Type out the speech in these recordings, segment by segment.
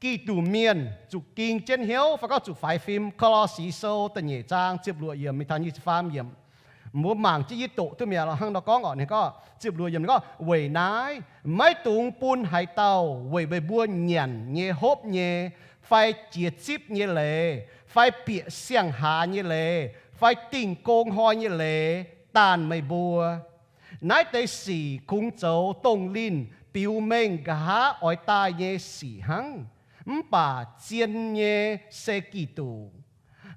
Giduc mienh zuqc ging jienv hnyouv fai gorngv zuqc faix fim. Ko^lo^si Sou da'nyeic zaang ziepc luoqc yiemc mingh taux nyic ziepc faam yiemc. Mbuo mangc jienv yie doqc duqv mi'aqv lorqc. Hnangv nor gorngv orqc, ninh gorngv ziepc luoqc yiemc ninh gorngv, Weic naaiv maiv dungx bun haaix dauh weic meih mbuo nyanc nyei hopv nyei, fai jiex zipv nyei leiz, fai bieqc siang-haaix nyei leiz, fai dingh gong hnoi nyei leiz daanh meih mbuo. Naaiv deix sic kungx zoux dongh linh biux mengh nqa'haav oix daaih nyei sic hnangv. Mv baac zien nyei se Giduc.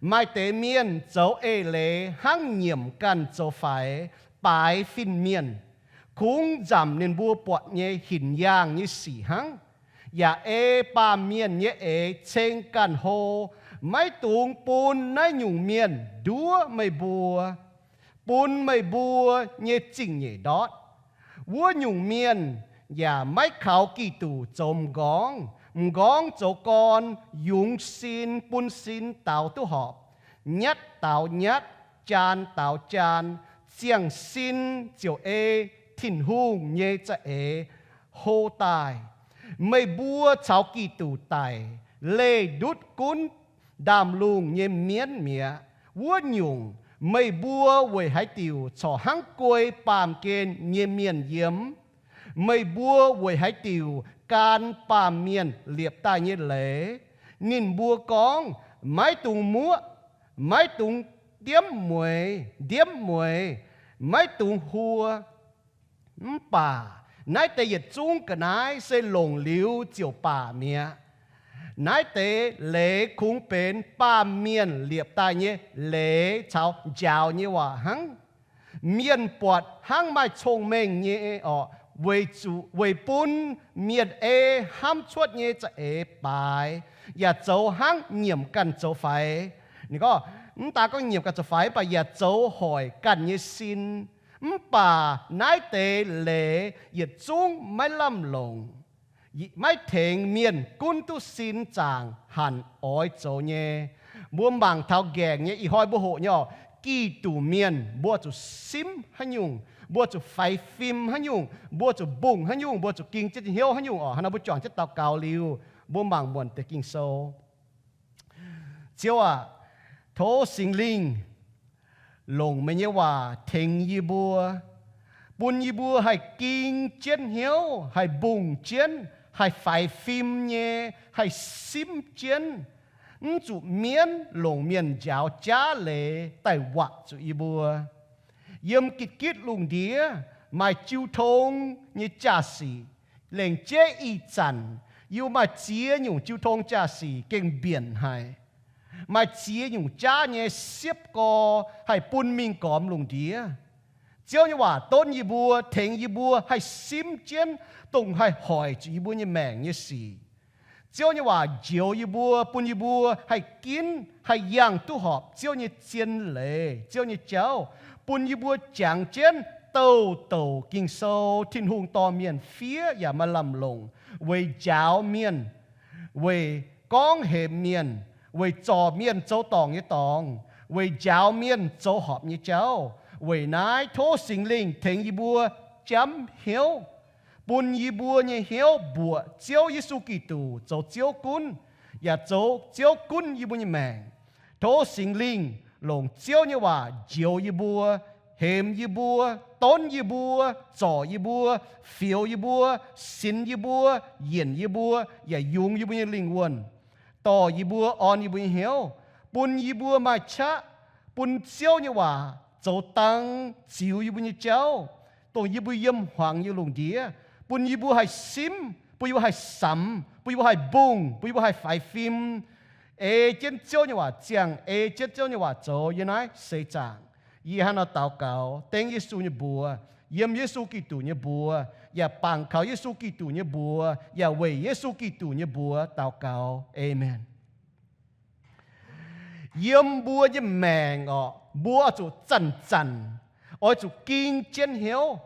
Maaih deix mienh zoux eix leiz hnangv nyiemc ganh zoux faix, baaix fin-mienh, kungx nzamc ninh mbuo buatc nyei hinc yaangh nyei sic hnangv, yaac ei baamh mienh nyei eix ceng ganh hlo. Maiv dungx bun naaiv nyungc mienh nduov meih mbuo, bun meih mbuo nyei zingh nyeic ndortv. Wuov nyungc mienh yaac maiv kaux Giduc zoux m'nqorngv. M'nqorngv zoux gorn yungz sin, bun sin daaux duqv horpc, nyatv daaux nyatv, jaan daaux jaan, ziangh sin ziouc ei Tin-Hungh nyei za'eix hlo daaih. Meih mbuo caux Giduc daic, leih ndutv gunv ndaamv-lungh nyei mienv mi'aqv. Wuov nyungc, meih mbuo weic haaix diuc corc hnangv guei baamh gen nyei mienh yiem? Meih mbuo weic haaix diuc gan baamh mienh liepc daaih nyei leiz? Ninh mbuo gorngv, Maiv dungx muoqv, maiv dungx ndiemv mueiz, ndiemv mueiz, maiv dungx huo. Mv baac naaiv deix yietc zungv ga'naaiv se longc liuz ziouc baac mi'aqv. Naaiv deix leiz kungx benx baamh mienh liepc daaih nyei leiz caux njaaux nyei waac hnangv. Mienh buatc hnangv maaih cong-mengh nyei orqc, weic zuqc, weic bun mienh ei hnamv cuotv nyei za'eix baaix, yaac zoux hnangv nyiemc ganh zoux faix. Ninh gorngv, mv daaih gorngv nyiemc ganh zoux faix, mv baac yaac zoux hoic ganh nyei sin. Mv baac naaiv deix leiz yietc zungv maiv lamh longc, maiv tengx mienh gunv duqv sin zaangc hanc oix zoux nyei. Mbuo mangc taux nqaengc nyei, ih hnoi mbuo hoqc nyei orqc, Giduc mienh mbuo zuqc simv haaix nyungc, mbuo zuqc faix fim haaix nyungc, mbuo zuqc mbungh haaix nyungc, mbuo zuqc ging jienv hnyouv haaix nyungc orqc. Hnangv naaiv mbuo juangc jienv daux gaux liuz, mbuo mangc muonc deix Ging-Sou. Ziouv aac, tov Singx Lingh longc meih nyei waac tengx yie mbuo, bun yie mbuo haih ging jienv hnyouv, haih mbungh jienv, haih faix fim nyei, haih simv jienv, mv zuqc mienv longc mienh njaaux jaav leiz daaih watc zuqc yie mbuo. Yiem gitv-gitv lungh ndiev maaih jiu tong nyei jaa-sic. Lengc jeiv ih zanc yie maaih ziex nyungc jiu tong jaa-sic gengh mbienc haic. Maaih ziex nyungc jaav nyei siepv gor haih bun mingh gormx lungh ndiev. Ziouv nyei waac donv yie mbuo, tengx yie mbuo haih simv jienv dongh haih hoic zuqc yie mbuo nyei maengc nyei sic. Ziouv nyei waac njoux yie mbuo, bun yie mbuo haih ginv, haih yangh duqv horpc Ziouv nyei zien leiz, Ziouv nyei jauv, bun yie mbuo jangx jienv douc douc Ging-Sou, Tin-Hungh dorh mienh fiev yaac maaih lamh longc weic njaaux mienh, weic gorngv hemx mienh, weic zorc mienh zoux dorngc nyei dorngx, weic njaaux mienh zoux horpc nyei jauv. Weic naaiv tov Singx Lingh tengx yie mbuo jamv hnyouv, bun yie mbuo nyei hnyouv mbuoqc Ziouv Yesu Giduc zoux Ziouv gunv, yaac zoux Ziouv gunv yie mbuo nyei maengc. Tov Singx Lingh longc Ziouv nyei waac njoux yie mbuo, hemx yie mbuo, donv yie mbuo, zorc yie mbuo, fioux yie mbuo, sinx yie mbuo, yienc yie mbuo, yaac yungz yie mbuo nyei lingh wuonh, dorh yie mbuo, orn yie mbuo nyei hnyouv, bun yie mbuo maaih qaqv bun Ziouv nyei waac zoux dang ziux yie mbuo nyei jauv, dongh yie mbuo yiem hmuangx nyei lungh ndiev, bun yie mbuo haih simv, bun yie mbuo haih samx, bun yie mbuo haih mbungh, bun yie mbuo haih faix fim, ei jienv Ziouv nyei waac ziangh, ei jienv Ziouv nyei waac zoux yiem naaiv seix zaangc. Yie hnangv nor daux gaux dengv Yesu nyei mbuox, yiem Yesu Giduc nyei mbuox, yaac bangc kaux Yesu Giduc nyei mbuox, yaac weic Yesu Giduc nyei mbuox daux gaux. Aamen. Yiem mbuo nyei maengc orqc, mbuo oix zuqc zanc-zanc oix zuqc ging jienv hnyouv.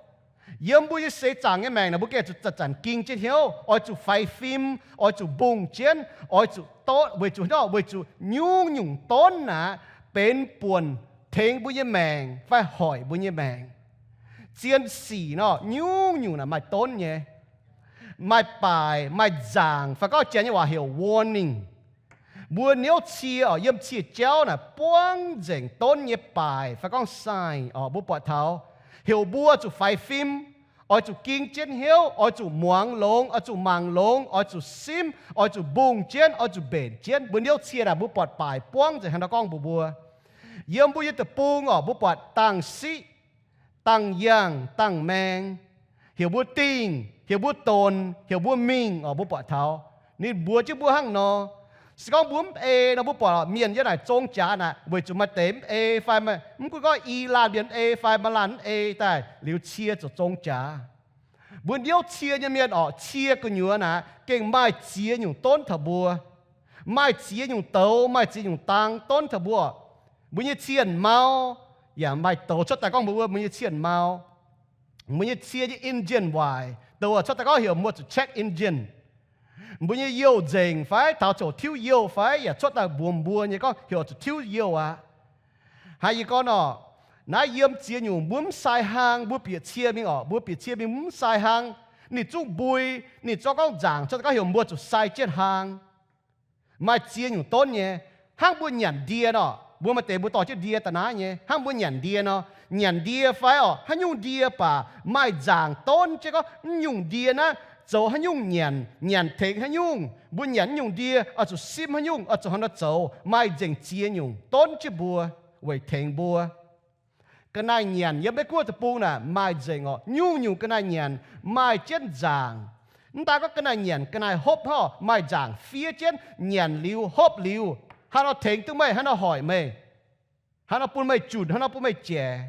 Yiem mbuo nyei seix zaangc nyei maengc naaic, mbuo gengh zuqc zanc-zanc ging jienv hnyouv, oix zuqc faix fim, oix zuqc mbungh jienv, oix zuqc dorn, weic zuqc, weic zuqc nyungc-nyungc donv aqv benx buonc tengx mbuo nyei maengc fai hoic mbuo nyei maengc. Zien sic nor nyungc-nyungc naaic maaih donv nyei. maaih baaic, maaih nzaangc, fai gorngv Janx nyei waac heuc warning. Mbuo niouv cie oc, yiem cie jauv naaic buangv nzengc donv nyei baaic fai gorngv sign oc, mbuo buatc taux heuc mbuo zuqc faix fim, oix zuqc ging jienv hnyouv, oix zuqc muangx longx, oix zuqc mangc longx, oix zuqc simv, oix zuqc mbungh jienv, oix zuqc mbenc jienv. Mbuo niouv cie naaic mbuo buatc baaic buangv nzengc hnangv naaiv gorngv mbuox mbuo. Yiem mbuo nyei deic-bung oc, mbuo buatc dangh siqv, dangh yangh, dangh maeng, heuc mbuo dingh, heuc mbuo donx, heuc mbuo mingh oc, mbuo buatc taux ninh mbuox jienv mbuo hnangv nor. Se gorngv mbuo mv ei nor, mbuo buatc mienh yiem naaic zong jaax naaic, weic zuqc maaih deix mv ei fai mv gunv gorngv i laanh mienh mv ei fai maaih laanh mv ei daaih liuz cie ziouc zong jaax. Mbuo niouv cie nyei mienh oc, cie gu'nyuoz naaic gengh maaih ziex nyungc donv taux mbuo. Maaih ziex nyungc douz, maaih ziex nyungc dang donv taux mbuo. Mbuo nyei cien mau, yaac maaih douz cuotv daaih gorngv mbuox mbuo, mbuo nyei cien mau. Mbuo nyei cie nyei engine waaic, douz cuotv daaih gorngv heuc mbuo zuqc check engine. Mbuo nyei youh nzengc fai taux ziouc tiuv youh fai yaac cuotv daaih mbuox mbuo nyei gorngv heuc zuqc tiuv youh aqv. Haiz yie gorngv nor, naaiv yiem ziex nyungc mbuo mv sai hlang, mbuo bieqc cie mingh oc, mbuo bieqc cie mingh mv sai hlang, ninh zungv mbui, ninh zorqv gorngv nzaangc cuotv daaih gorngv heuc mbuo zuqc sai jienv hlang. Maaih ziex nyungc donv nyei. Hnangv mbuo nyanc ndie nor, mbuo maaih deix mbuo dorh jienv ndie daaih naaiv nyei. Hnangv mbuo nyanc ndie nor, nyanc ndie fai oc, haaix nyungc ndie baac maaih nzaangc donv jienv gorngv mv nyungc ndie naaiv zoux haaix nyungc nyanc, nyanc tengx haaix nyungc. Mbuo nyanc mv nyungc ndie oix zuqc simv haaix nyungc, oix zuqc hnangv haaix nor zoux, maaih nzengc ziex nyungc donv jienv mbuo weic tengx mbuo. Ga'naaiv nyanc yiem Meiv Guoqv deic-bung naaic maaih nzengc oc, nyungc-nyungc ga'naaiv nyanc maaih jienv nzaangc. Mv daan gorngv ga'naaiv nyanc, ga'naaiv hopv hnangv, maaih nzaangc fiev jienv, nyanc liuz, hopv liuz, haaix nor tengx duqv meih, haaix nor hoic meih, haaix nor bun meih junc, haaix nor bun meih jaic.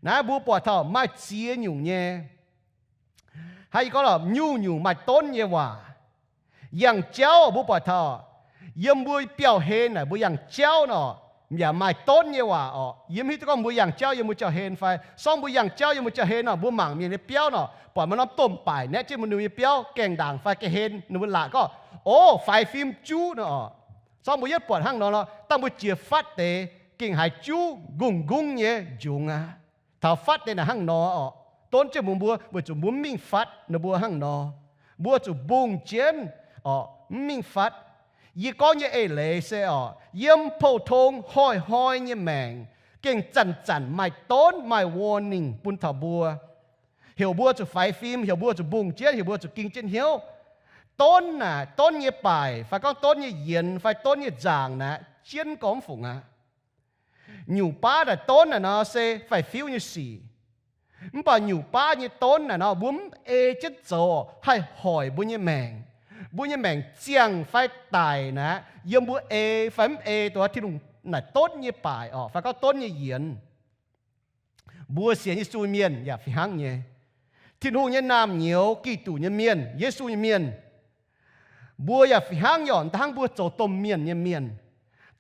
Naaiv mbuo buatc taux maaih ziex nyungc nyei. Hnangv yie gorngv lorqc, nyungc-nyungc maaih donv nyei waac. Yangh jauv mbuo buatc taux, yiem mbuo biauv-hlen naaic mbuo yangh jauv nor, yaac maaih donv nyei waac oc. Yie mv hiuv duqv gorngv mbuo yangh jauv yiem mbuo biauv-hlen fai, sorng mbuo yangh jauv yiem mbuo biauv-hlen nor, mbuo mangc mienh nyei biauv nor, buatc maaih norm domh baaic naeqv jienv mbuo ninh nyei biauv gaengh ndaangc fai ga'hlen, ninh mbuo laatc gorngv, O, faix fim juv nor oc. Sorng mbuo yietv buatc hnangv nor nor, dangh mbuo jiex fatv deix gengh haiz juv nqungh nqungh nyei njungx aqv. Taux fatv deix naaic hnangv nor oc, donv jienv mbuox mbuo, weic zuqc mbuo mv mingh fatv ninh mbuo hnangv nor. Mbuo zuqc mbungh jienv oc, mv mingh fatv. Yie gorngv nyei eix leiz se oc, yiem pou-tong hnoi-hnoi nyei maengc, gengh zanc-zanc maaih donv maaih warning bun taux mbuo, heuc mbuo zuqc faix fim, heuc mbuo zuqc mbungh jienv, heuc mbuo zuqc ging jienv hnyouv. Donv naaic, donv nyei baaic fai gorngv donv nyei yienx fai donv nyei nzaangc naaic jienv gormx fungc aqv. Nyungc baav naaic donv naaic nor se faix-fiuv nyei sic. Mv baac nyungc baav nyei donv naaic nor mbuo mv ei jienv zoux haih hoic mbuo nyei maengc. Mbuo nyei maengc ziangh fai daic naaic yiem mbuo ei fai mv ei dongh Tin-Hungh naaic donv nyei baaic oc, fai gorngv donv nyei yienx. Mbuo sienx Yesu mienh yaac fih hnangv nyei. Tin-Hungh nyei naamh nyouz, Giduc nyei mienh, Yesu nyei mienh, mbuo yaac fih hnangv nyei oc. Hnangv mbuo zoux domh mienh nyei mienh,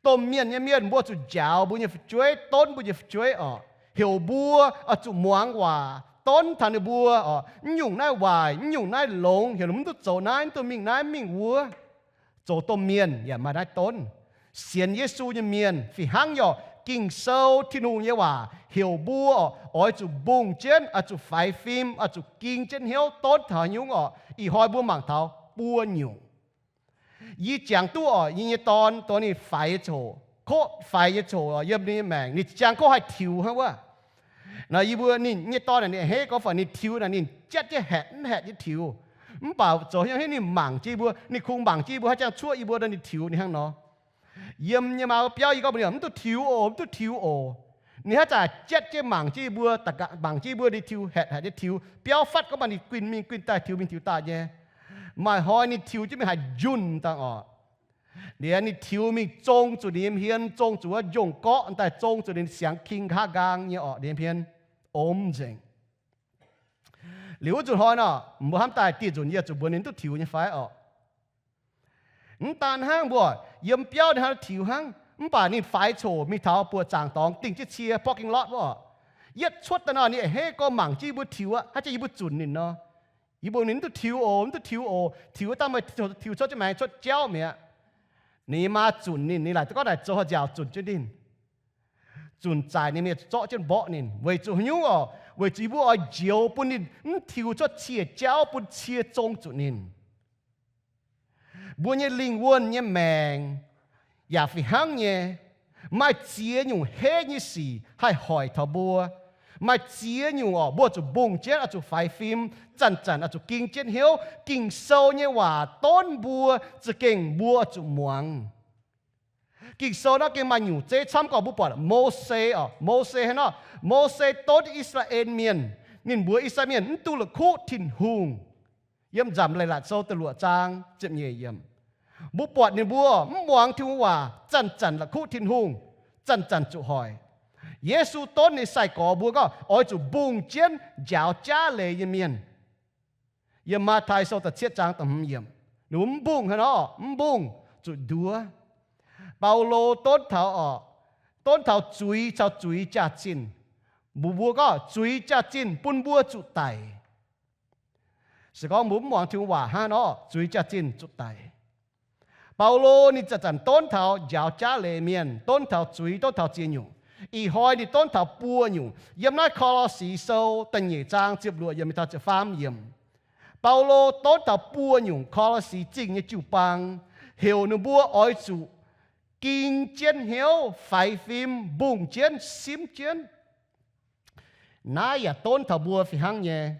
domh mienh nyei mienh mbuo zuqc njaaux mbuo nyei fu'jueiv, donv mbuo nyei fu'jueiv oc, heuc mbuo oix zuqc muangx waac, donv taux ninh mbuo oc, mv nyungc naaiv waaic, mv nyungc naaiv longx, heuc ninh mbuo mv duqv zoux naaiv, mv duqv mingh naaiv mingh wuov. Zoux domh mienh yaac maaih naaiv donv. Sienx Yesu nyei mienh fih hnangv nyei oc. Ging-Sou, Tin-Hungh nyei waac heuc mbuo oc, oix zuqc mbungh jienv, oix zuqc faix fim, oix zuqc ging jienv hnyouv donv taux nyungc oc. Ih hnoi mbuo mangc taux buo nyungc. Yie jangx duqv oc, yie nyei dorn, dorn ninh faix nyei coc, koqv faix nyei coc oc, yiem ninh nyei maengc ninh ziangh koqv haih tiux hnangv wuov. Nor yie mbuo ninh nyei dorn naaic ninh a'hneiv gorngv fai ninh tiux naaic ninh jatv jienv haetc mv haetc nyei tiux. Mv baac zoux hnyouv hnyouv ninh mangc jienv yie mbuo, ninh kungx mangc jienv yie mbuo haaix jangx cuoqv yie mbuo nor ninh tiux ninh hnangv nor. Yiem nyei maa mbuo biauv yie gorngv mbuox ninh, mv duqv tiux oc, mv duqv tiux oc. Ninh haaix zanc jatv jienv mangc jienv yie mbuo, mangc jienv yie mbuo ninh tiux haetc haetc nyei tiux. Biauv fatv gorngv maaih ninh guinh mingh guinh daaih, tiux mingh tiux daaih nyei. Maaih hnoi ninh tiux jienv mingh haaix njunh dangh oc. Liuz ninh tiux mingh zong zuqc ninh nyei hmien, zong zuqc wuov njongh gorqv daaih, zong zuqc ninh siangx king nqa'haav nqaang nyei orqc, ninh nyei hmien omx nzengc. Liuz wuov nzunc hnoi nor, mbuo hnamv daaih dieh nzunc yie zuqc mbuox ninh duqv tiux nyei fai orqc. Mv daan hnangv mbuo yiem biauv ninh hnangv tiux hnangv, mv baac ninh faix coc mingh taux buoqc zaangc dorngx dingh jienv cie parking lot wuov orqc. Yietv cuotv daaih nor ninh a'hneiv gorngv mangc jienv yie mbuo tiux aqv, haaix zanc yie mbuo zunc ninh nor. Yie mbuo ninh mv duqv tiux oc, mv duqv tiux oc, tiux wuov dangh meih tiux cuotv jienv maengx cuotv jauv mi'aqv. Ninh maa zunc ninh, ninh laaic duqv gorngv naaic zoux haaix nziaauc zunc jienv ninh. Zunc zaaic ninh mienh zorqv jienv mborqv ninh weic zuqc haaix nyungc oc? weic zuqc yie mbuo oix njoux bun ninh mv tiux cuotv cie jauv bun cie zong zuqc ninh. Mbuo nyei lingh wuonh nyei maengc yaac fih hnangv nyei. Maaih ziex nyungc heiv nyei sic haih hoic taux mbuo. Maaih ziex nyungc orqc, mbuo zuqc mbungh jienv, oix zuqc faix fim, zanc-zanc oix zuqc ging jienv hnyouv. Ging-Sou nyei waac donv mbuo za'gengh mbuo oix zuqc muangx. Ging-Sou naaiv gengh maaih nyungc zeiv camv gorqv mbuo buatc Mose orqc, Mose hnangv nor, Mose donv I^saa^laa^en Mienh, ninh mbuox I^saa^laa^en Mienh mv dungx la'kuqv Tin-Hungh. Yiem Nzamc Leiz-Latc Sou da'luoqc zaang ziepc nyeic yiemc, mbuo buatc ninh mbuo mv muangx Tin-Hungh waac, zanc-zanc la'kuqv Tin-Hungh, zanc-zanc zuqc hoic. Yesu donv ninh sai-gorx mbuo gorngv oix zuqc mbungh jienv njaaux jaav leiz nyei mienh. Yiem Matv^tai Sou da'cietv zaang da'hmz yiemc, ninh mbuo mv mbungh hnangv nor, mv mbungh, zuqc nduov. Baulo donv taux orqc, donv taux zuiz caux zuiz jaax-zinh. Mbuox mbuo gorngv zuiz jaax-zinh bun mbuo zuqc daic. Se gorngv mbuo mv muangx Tin-Hungh waac hnangv nor, zuiz jaax-zinh zuqc daic. Baulo ninh zanc-zanc donv taux njaaux jaav leiz mienh, donv taux zuiz, donv taux ziex nyungc. Ih hnoi ninh donv taux buo nyungc. Yiem naaiv Ko^lo^si Sou da'nyeic zaang ziepc luoqc yiemc mingh taux ziepc faam yiemc, Baulo donv taux buo nyungc Ko^lo^si Zingh nyei jiu-baang, heuc ninh mbuo oix zuqc ging jienv hnyouv, faix fim, mbungh jienv, simv jienv. Naaiv yaac donv taux mbuo fih hnangv nyei.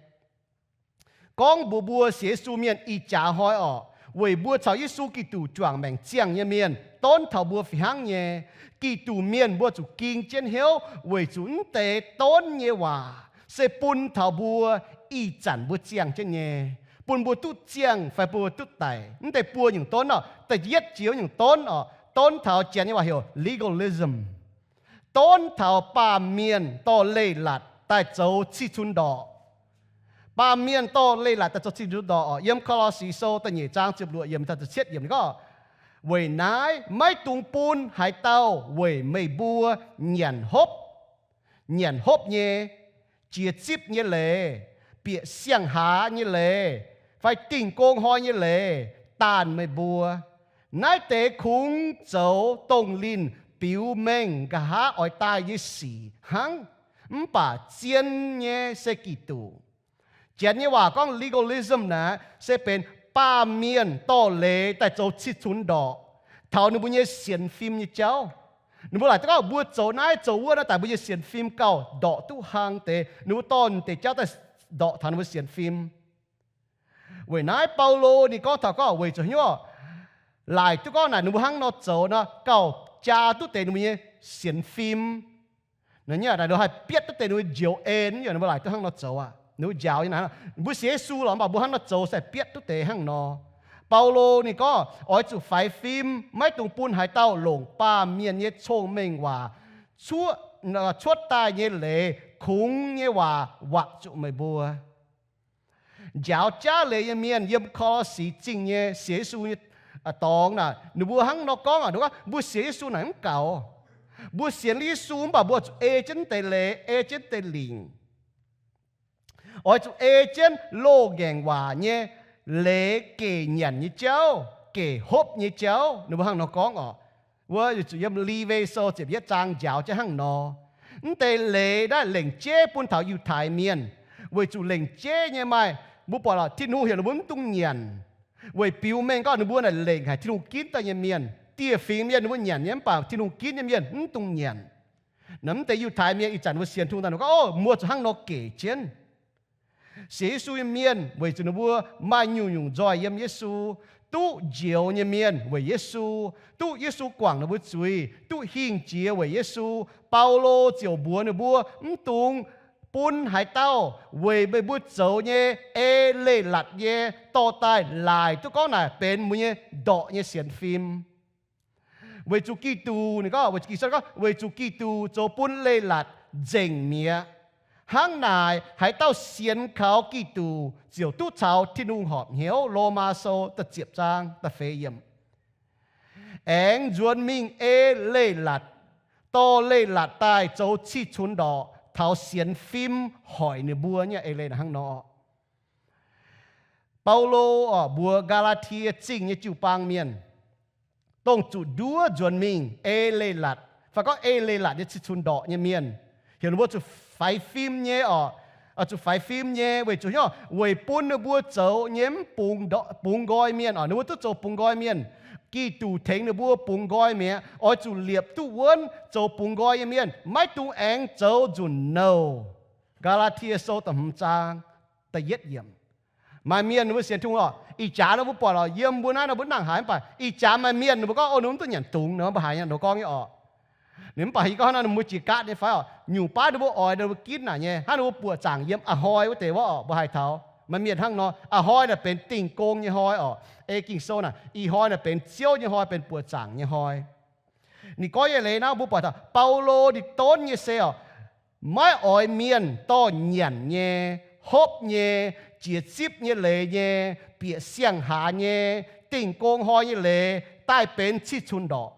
Gorngv mbuox mbuo sienx Yesu mienh ih jaax hnoi orqc, weic mbuo caux Yesu Giduc juangc maengc ziangh nyei mienh, donv taux mbuo fih hnangv nyei. Giduc mienh mbuo zuqc ging jienv hnyouv weic zuqc mv deix donv nyei waac se bun taux mbuo ih zanc mbuo ziangh jienv nyei, bun mbuo duqv ziangh fai bun mbuo duqv daic. Mv deix buo nyungc donv orqc, da'yietv jiex nyungc donv orqc, donv taux Janx nyei waac heuc legalism. Donv taux baamh mienh dorh leiz-latc daaih zoux cih cunx ndorqc. Baamh mienh dorh leiz-latc daaih zoux cih cunx ndorqc orqc. Yiem Ko^lo^si Sou da'nyeic zaang ziepc luoqc yiemc taux ziepc cietv yiemc ninh gorngv, weic naaiv maiv dungx bun haaix dauh weic meih mbuo nyanc hopv, nyanc hopv nyei, jiex zipv nyei leiz, bieqc siang-haaz nyei leiz, fai dingh gong hnoi nyei leiz daanh meih mbuo. Naaiv deix kungx zoux dongh linh biux mengh nqa'haav oix daaih nyei sic hnangv, mv baac zien nyei se Giduc. Janx nyei waac gorngv legalism naaic se benx baamh mienh dorh leiz daaih zoux cih cunx ndorqc taux ninh mbuo nyei sienx fim nyei jauv. Ninh mbuo laaic duqv gorngv mbuo zoux naaiv zoux wuov naaiv daaih mbuo nyei sienx fim gauh ndorqc duqv hlang deix, ninh mbuo dorh deix jauv daaih ndorqc taux ninh mbuo sienx fim. Weic naaiv Baulo ninh gorngv taux gorngv weic zuqc hnyouv laaic duqv gorngv naaic ninh mbuo hnangv nor zoux nor gauh jaa duqv deix ninh mbuo nyei sienx fim. Naaiv ninh mbuo haih bietv duqv deix ninh mbuo njoux en, ninh mbuo laaic duqv hnangv nor zoux aqv. Ninh mbuo njaaux nyei naaic, mbuo sienx Yesu lorqc, mv baac mbuo hnangv nor zoux se bietv duqv deix hnangv nor. Baulo ninh gorngv oix zuqc faix fim, maiv dungx bun haaix dauh longc baamh mienh nyei cong-mengh waac cuotv daaih nyei leiz kungx nyei waac waqc zuqc meih mbuo. Njaaux jaav leiz nyei mienh yiem Ko^lo^si Zingh nyei sienx Yesu nyei dorngx naaic, ninh mbuo hnangv nor gorngv aqv, ninh gorngv mbuo sienx Yesu naaic mv gaux. Mbuo sienx Yesu mv baac mbuo zuqc ei jienv deix leiz, ei jienv deix lingc. Oix zuqc ei jienv loz-ngaengc waac nyei leiz gec nyanc nyei jauv, gec hopv nyei jauv. Ninh mbuo hnangv nor gorngv orqc. Wuov zuqc yiem Lewi Sou ziepc yietv zaang njaaux jienv hnangv nor. Mv deix leiz naaiv lengc jeiv bun taux Yiutai Mienh, weic zuqc lengc jeiv nyei maaih, mbuo buatc lorqc, Tin-Hungh heuc ninh mbuo mv dungx nyanc, weic biux mengh gorngv ninh mbuo naaic lengc haic Tin-Hungh ginv daaih nyei mienh. Dieh fingx mienh ninh mbuo nyanc nyei, mv baac Tin-Hungh ginv nyei mienh mv dungx nyanc. Naaiv mv deix Yiutai Mienh ih zanc mbuo sienx Tin-Hungh daaih ninh gorngv, Ov, mbuo zuqc hnangv nor gec jienv. Sienx Yesu nyei mienh weic zuqc ninh mbuo maaih nyungc-nyungc nzoih yiem Yesu, duqv njoux nyei mienh weic Yesu, duqv Yesu guangc ninh mbuo zuiz, duqv hingh jiex weic Yesu. Baulo ziouc mbuox ninh mbuo, mv dungx bun haaix dauh weic meih mbuo zoux nyei ei leiz-latc nyei dorh daaih laaic duqv gorngv naaic benx mbuo nyei ndorqc nyei sienx fim. Weic zuqc Giduc, ninh gorngv, weic zuqc Giduc zoux bun leiz-latc nzengc mi'aqv. Hnangv naaic, haaix dauh sienx kaux Giduc ziouc duqv caux Tin-Hungh horpc hnyouv. Lomaa Sou da'ziepc zaang da'feix yiemc. Aengx nzuonx mingh ei leiz-latc, dorh leiz-latc daaih zoux cih cunx ndorqc taux sienx fim hoic ninh mbuo nyei ei leiz-latc hnangv nor. Baulo orqc mbuox Gaa^laa^tie Zingh nyei jiu-baang mienh, dongh zuqc nduov nzuonx mingh ei leiz-latc, fai gorngv ei leiz-latc nyei cih cunx ndorqc nyei mienh, heuc ninh mbuo zuqc faix fim nyei orqc, Oix zuqc faix fim nyei weic zuqc hnyouv weic bun ninh mbuo zoux nyei mv bungx nqoi mienh oc. Ninh mbuo duqv zoux bungx nqoi mienh. Giduc tengx ninh mbuo bungx nqoi mi'aqv. Oix zuqc liepc duqv wuonv zoux bungx nqoi nyei mienh, maiv dungx aengx zoux nzunc nouh. Gaa^laa^tie Sou da'hmz zaang da'yietv yiemc. Maaih mienh ninh mbuo sienx Tin-Hungh oc, ih jaax nor mbuo buatc oc, yiem mbuo naaiv nor mbuo nangc haaix mv baac ih jaax maaih mienh ninh mbuo gorngv, o, ninh mbuo duqv nyanc dungz nor, mbuo haiz nyei ninh mbuo gorngv nyei oc. Ninh mv baac yie gorngv naaiv ninh mbuo jiex gaatv nyei fai oc, nyungc baav ninh mbuo oix ninh mbuo ginv naaic nyei, hnangv ninh mbuo buoqc zaangc yiem a'hnoi wuov deix wuov oc, mbuo haiz taux maaih mienh hnangv nor, a'hnoi naaic benx dingh gong nyei hnoi oc. Ei Ging-Sou naaic, ih hnoi naaic benx Ziouv nyei hnoi, benx buoqc zaangc nyei hnoi. Ninh gorngv nyei leiz naaiv mbuo buatc taux Baulo ninh donv nyei se oc, maiv oix mienh dorh nyanc nyei, hopv nyei, jiex zipv nyei leiz nyei, bieqc siang-haaix nyei, dingh gong hnoi nyei leiz daaih benx cih cunx ndorqc.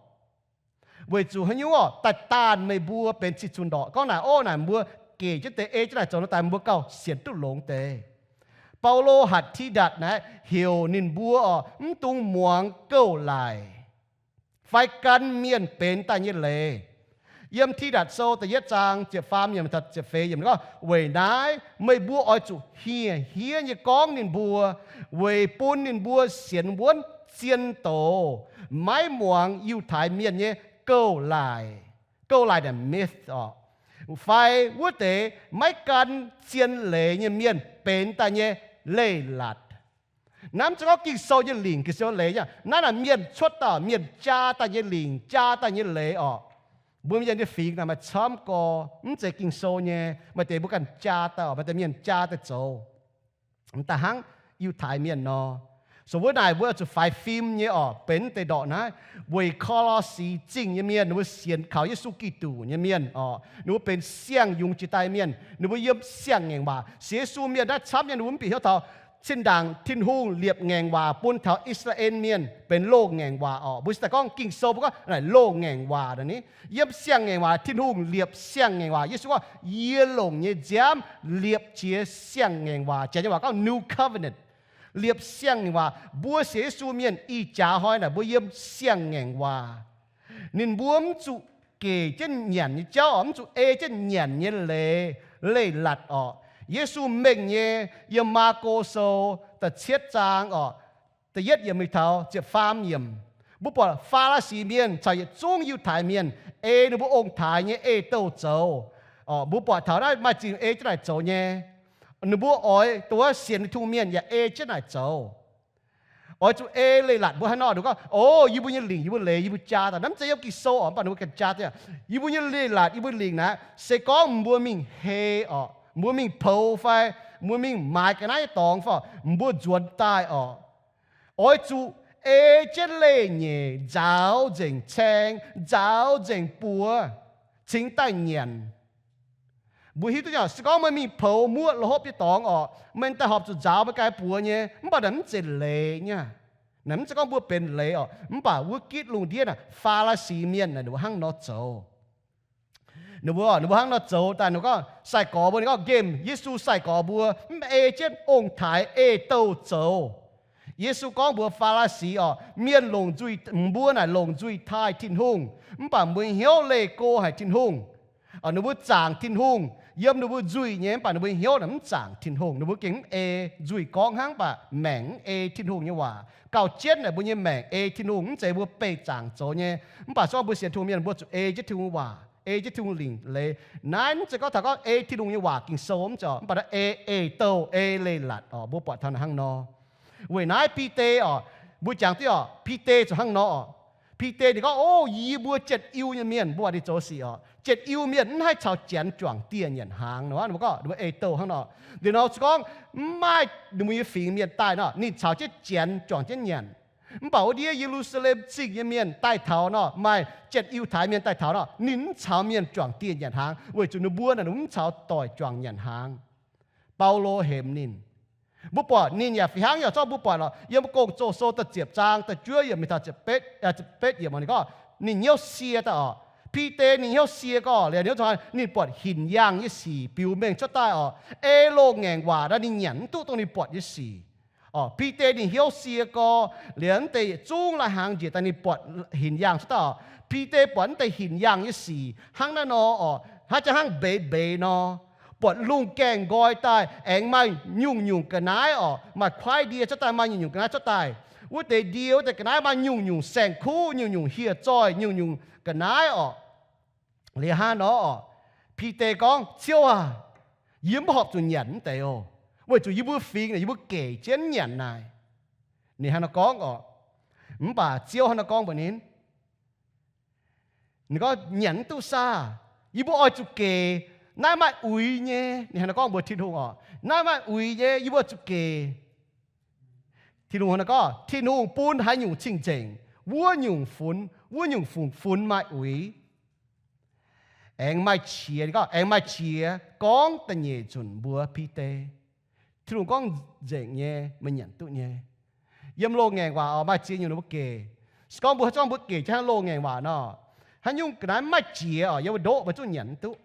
Weic zuqc haaix nyungc oc, daaih daanh meih mbuo benx cih cunx ndorqc. Gorngv naaic, o, naaic mbuo gec jienv deix ei jienv naaic zoux nor daaih mbuo gauh sienx duqv longx deix. Baulo hatc Tidatc naaiv heuc ninh mbuo oc, mv dungx muangx gouv laaic fai gan mienh benx daaih nyei leiz. Yiem Tidatc Sou da'yietv zaang ziepc faam yiemc taux ziepc feix yiemc gorngv, weic naaiv meih mbuo oix zuqc hieh hiev nyei gorngv ninh mbuo, weic bun ninh mbuo sienx wuonv zien doz, maiv muangx Yiutai Mienh nyei gouv laaic. Gouv laaic naaic myth oc, fai wuov deix maiv gan zien leiz nyei mienh benx daaih nyei leiz-latc. Naaiv mv zeiz gorngv Ging-Sou nyei lingc, Ging-Sou leiz nyei. Naaiv naaic mienh cuotv daaih, mienh jaa daaih nyei lingc, jaa daaih nyei leiz oc. Mbuo mienh nyei fingx naaic maaih camv gorx, mv zeiz Ging-Sou nyei. Maaih deix mbuo ganh jaa daaih oc, maaih deix mienh jaa daaih zoux. Mv daaih hnangv Yiutai Mienh nor. So wuov naaic mbuo oix zuqc faix fim nyei oc, benx deix ndorqc naaiv. Weic Ko^lo^si Zingh nyei mienh, ninh mbuo sienx kaux Yesu Giduc nyei mienh oc, ninh mbuo benx siang-yungz jiex daaih mienh, ninh mbuo yiem siang-ngaengc waac. Sienx Yesu mienh naaiv camv nyei, ninh mbuo mv bieqc hnyouv taux zinh ndaangc Tin-Hungh liepc ngaengc waac bun taux I^saa^laa^en Mienh benx loz-ngaengc waac oc. Mbuo se daaih gorngv Ging-Sou mbuo gorngv naaic loz-ngaengc waac naaic ni. Yiem siang-ngaengc waac, Tin-Hungh liepc siang-ngaengc waac. Yesu gorngv, yie longc nyei nziaamv liepc jiex siang-ngaengc waac. Janx nyei waac gorngv new covenant. Liepc siang-ngaengc waac. Mbuo sienx Yesu mienh ih jaax hnoi naaic mbuo yiem siang-ngaengc waac. Ninh mbuo mv zuqc gec jienv nyanc nyei jauv oc, mv zuqc ei jienv nyanc nyei leiz, leiz-latc oc. Yesu mengh nyei, yiem Maako Sou da'cietv zaang oc, da'yietv yiemc mingh taux ziepc faam yiemc, mbuo buatc Faa^laa^si Mienh caux yietc zungv Yiutai Mienh ei ninh mbuo ong-taaix nyei ei-douh zoux. Mbuo buatc taux naaiv maaih zingh ei jienv naaic zoux nyei. Ninh mbuo oix dongh wuov sienx Tin-Hungh mienh yaac ei jienv naaic zoux. Oix zuqc ei leiz-latc mbuo hnangv nor, ninh gorngv, o, yie mbuo nyei lingc, yie mbuo leiz, yie mbuo jaa daaih. Naaiv mv zeiz yiem Ging-Sou oc, mv baac ninh mbuo ganh jaa daaih. Yie mbuo nyei leiz-latc, yie mbuo lingc naaic, se gorngv mbuo mingh hei oc, mbuo mingh poux fai mbuo mingh maaiz ga'naaiv nyei dorngx fai mbuo nzuonx daaih oc, oix zuqc ei jienv leih nyeic nzaaux nzengc caeng, nzaaux nzengc buoz, cingx daaih nyanc. Mbuo hiuv duqv nyei, se gorngv meih mingh poux muoqv lo hopv nyei dorngx oc, meih daaih horpc zuqc nzaaux meih ganh buoz nyei, mv baac naaic mv zeiz leiz nyei. Naaic mv zeiz gorngv mbuo benx leiz oc, mv baac wuov gitv lungh ndiev naaic Faa^laa^si Mienh naaic ninh mbuo hnangv nor zoux. Ninh mbuo, ninh mbuo hnangv nor zoux daaih, ninh gorngv sai-gorx mbuo, ninh gorngv nqemh Yesu sai-gorx mbuo mv ei jienv ong-taaix ei-douh zoux. Yesu gorngv mbuox Faa^laa^si oc, mienh longc nzuih, mbuo naaic longc nzuih taaih Tin-Hungh, mv baac mbuo hnyouv leih go haic Tin-Hungh. Ninh mbuo zaangc Tin-Hungh yiem ninh mbuo nzuih nyei, mv baac ninh mbuo hnyouv naaic mv zaangc Tin-Hungh. Ninh mbuo gengh mv ei, nzuih gorngv hnangv, mv baac maengc mv ei Tin-Hungh nyei waac. Gauh jienv naaic mbuo nyei maengc ei Tin-Hungh, mv zeiz mbuo beih zaangc zoux nyei. Mv baac se gorngv mbuo sienx Tin-Hungh mienh, mbuo zuqc ei jienv Tin-Hungh waac, ei jienv Tin-Hungh lingc leiz. Naaiv mv zeiz gorngv taux gorngv ei Tin-Hungh nyei waac Ging-Sou, mv zeiz, mv baac naaiv ei, ei-douh, ei leiz-latc oc. Mbuo buatc taux naaic hnangv nor. Weic naaiv Bide oc, mbuo jangx diuv oc, Bide zuqc hnangv nor oc. Bide ninh gorngv, o, yie mbuo Janx-Iu nyei mienh, mbuo waac ninh zoux sic oc, Janx-Iu mienh mv haih caux Janx juangc dieh nyanc hnaangx nor. Mbuo gorngv ninh mbuo ei-douh hnangv nor. Liuz nor se gorngv mv maaih ninh mbuo nyei fingx mienh daaih nor, ninh caux jienv Janx juangc jienv nyanc. Mv baac wuov ndiev Ye^lu^saa^lem Zingh nyei mienh daaih taux nor, maaih Janx-Iu taaix mienh daaih taux nor, ninh mv caux mienh juangc dieh nyanc hnaangx, weic zuqc ninh mbuo naaic ninh mv caux doic juangc nyanc hnaangx. Baulo hemx ninh. Mbuo buatc ninh yaac fih hnangv yaac zorqv mbuo buatc oc, yiem Gong-Zoh Sou da'ziepc zaang da'juov yiemc mingh taux ziepc betv yiemc oc, ninh gorngv ninh hnyouv sie daaih oc. Bide ninh hnyouv sie gorx liuz, ninh buatc hinc yaangh nyei sic biux mengh cuotv daaih oc. Ei loz-ngaengc waac naaiv ninh nyanc mv duqv dongh ninh buatc nyei sic. Oc, Bide ninh hnyouv sie gorx liuz, mv deix yietc zungv lai-hnaangx njiec daaih ninh buatc hinc yaangh cuotv daaih oc. Bide buatc mv deix hinc yaangh nyei sic hnangv naaiv nor oc, hnangv jang hnangv mbeix mbeix nor. buatc lungh gaengh nqoi daaih aengx maaih nyungc-nyungc ga'naaiv orqc, maaih kuaaiv ndie cuotv daaih, maaih nyungc-nyungc ga'naaiv cuotv daaih. Wuov deix ndie, wuov deix ga'naaiv maaih nyungc-nyungc saeng-kuv, nyungc-nyungc hieh zoih, nyungc-nyungc ga'naaiv orqc. Liuz hnangv nor orqc, Bide gorngv, Ziouv aah! Yie mv horpc zuqc nyanc wuov deix oc, weic zuqc yie mbuo fingx naaic yie mbuo gec jienv nyanc naaic. Ninh hnangv nor gorngv orqc. Mv baac Ziouv hnangv nor gorngv mbuox ninh, ninh gorngv, Nyanc mv duqv saah? Yie mbuo oix zuqc gec. Naaiv maaih uix nyei. Ninh hnangv nor gorngv mbuox Tin-Hungh orqc, Naaiv maaih uix nyei, yie mbuo oix zuqc gec. Tin-Hungh hnangv nor gorngv, Tin-Hungh bun haaix nyungc cing-nzengc, wuov nyungc funx, wuov nyungc fungx funx maaih uix. Aengx maaih qiex, ninh gorngv, aengx maaih qiex gorngv da'nyeic nzunc mbuox Bide. Tin-Hungh gorngv nzengc nyei, meih nyanc duqv nyei. Yiem loz-ngaengc waac orqc, maaih ziex nyungc ninh mbuo gec. Se gorngv mbuo, se gorngv mbuo gec jienv hnangv loz-ngaengc waac nor, haaix nyungc ga'naaiv mv maaih jiex orqc, yiem wuov ndoqv meih zungv nyanc duqv.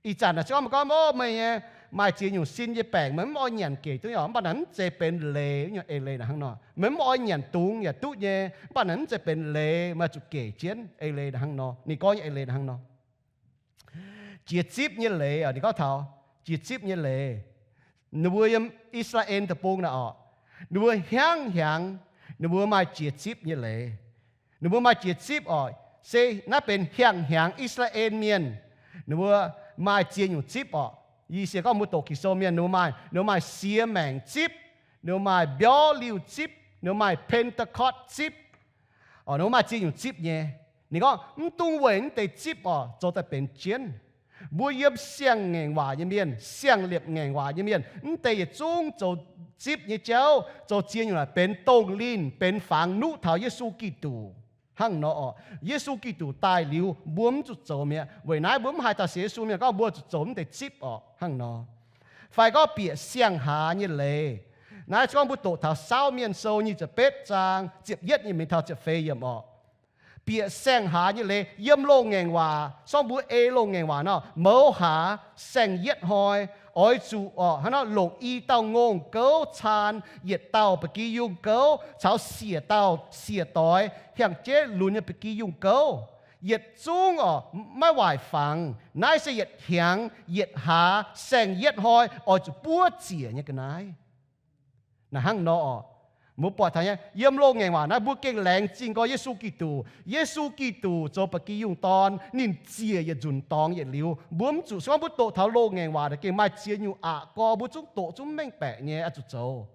Ih zanc naaic se gorngv meih gorngv, Ov, meih nyei maaih ziex nyungc sin nyei baengc, meih mv oix nyanc gec duqv nyei orqc, mv baac naaic mv zeiz benx leiz nyei, eix leiz naaic hnangv nor. Meih mv oix nyanc dungz yaac duqv nyei, mv baac naaic mv zeiz benx leiz, meih zuqc gec jienv, eix leiz naaic hnangv nor. Ninh gorngv nyei eix leiz naaic hnangv nor. Jiex zipv nyei leiz, ninh gorngv taux jiex zipv nyei leiz. Ninh mbuo yiem I^saa^laa^en Deic-Bung naaic orqc, ninh mbuo hiaangv hnyangx, ninh mbuo maaih jiex zipv nyei leiz. Ninh mbuo maaih jiex zipv orqc, se naaiv benx hiaangv hnyangx I^saa^laa^en Mienh, ninh mbuo maaih ziex nyungc zipv orqc. Yie sienx gorngv mbuo doqc Ging-Sou mienh, ninh mbuo maaih, ninh mbuo maaih siex maengc zipv, ninh mbuo maaih mbiauv liuh zipv, ninh mbuo maaih Pentecost zipv. Orqc, ninh mbuo maaih ziex nyungc zipv nyei. Ninh gorngv, mv dungx weic mv deix zipv orqc zoux daaih benx jienv. Mbuo yiem siang-ngaengc waac nyei mienh, siang-liepc ngaengc waac nyei mienh, mv deix yietc zungv zoux zipv nyei jauv, zoux ziex nyungc naaic benx dongh linh, benx fangx nuqv taux Yesu Giduc. Hnangv nor orqc, Yesu Giduc daaih liuz, mbuo mv zuqc zoux mi'aqv. Weic naaiv mbuo mv haiz dauh sienx Yesu mienh gorngv mbuo zuqc zoux mv deix zipv orqc. Hnangv nor. Fai gorngv bieqc siang-haaix nyei leiz. Naaiv se gorngv mbuo doqc taux Saauv Mienh Sou nyic ziepc betv zaang ziepc yietv yiemc mingh taux ziepc feix yiemc orqc. Bieqc siang-haaix nyei leiz, yiem loz-ngaengc waac, se gorngv mbuo ei loz-ngaengc waac nor, mouz haaix saeng-yietv hnoi, oix zuqc orqc, hnangv nor longc i dauh ngongh gouv caan yietc dauh ba'gi yungh gouv caux siec dauh siec doix hiaang-jeiv lunx nyei ba'gi yungh gouv, yietc zungv orqc maiv waaic fangx. Naaiv se yietc hnyangx, yietc hlaax saeng-yietv hnoi oix zuqc buov ziec nyei ga'naaiv. Naaiv hnangv nor orqc, mbuo buatc taux nyei, yiem loz-ngaengc waac naaiv mbuo gengh laengz zingh gorx Yesu Giduc. Yesu Giduc zoux ba'gi yungh dorn, ninh ziec yietc nzunc dorngx yietc liuz. Mbuo mv zuqc se gorngv mbuo doqc taux loz-ngaengc waac naaic gengh maaih ziex nyungc aqc gorx mbuo zungv doqc zungv mv mengh baeqc nyei, oix zuqc zoux.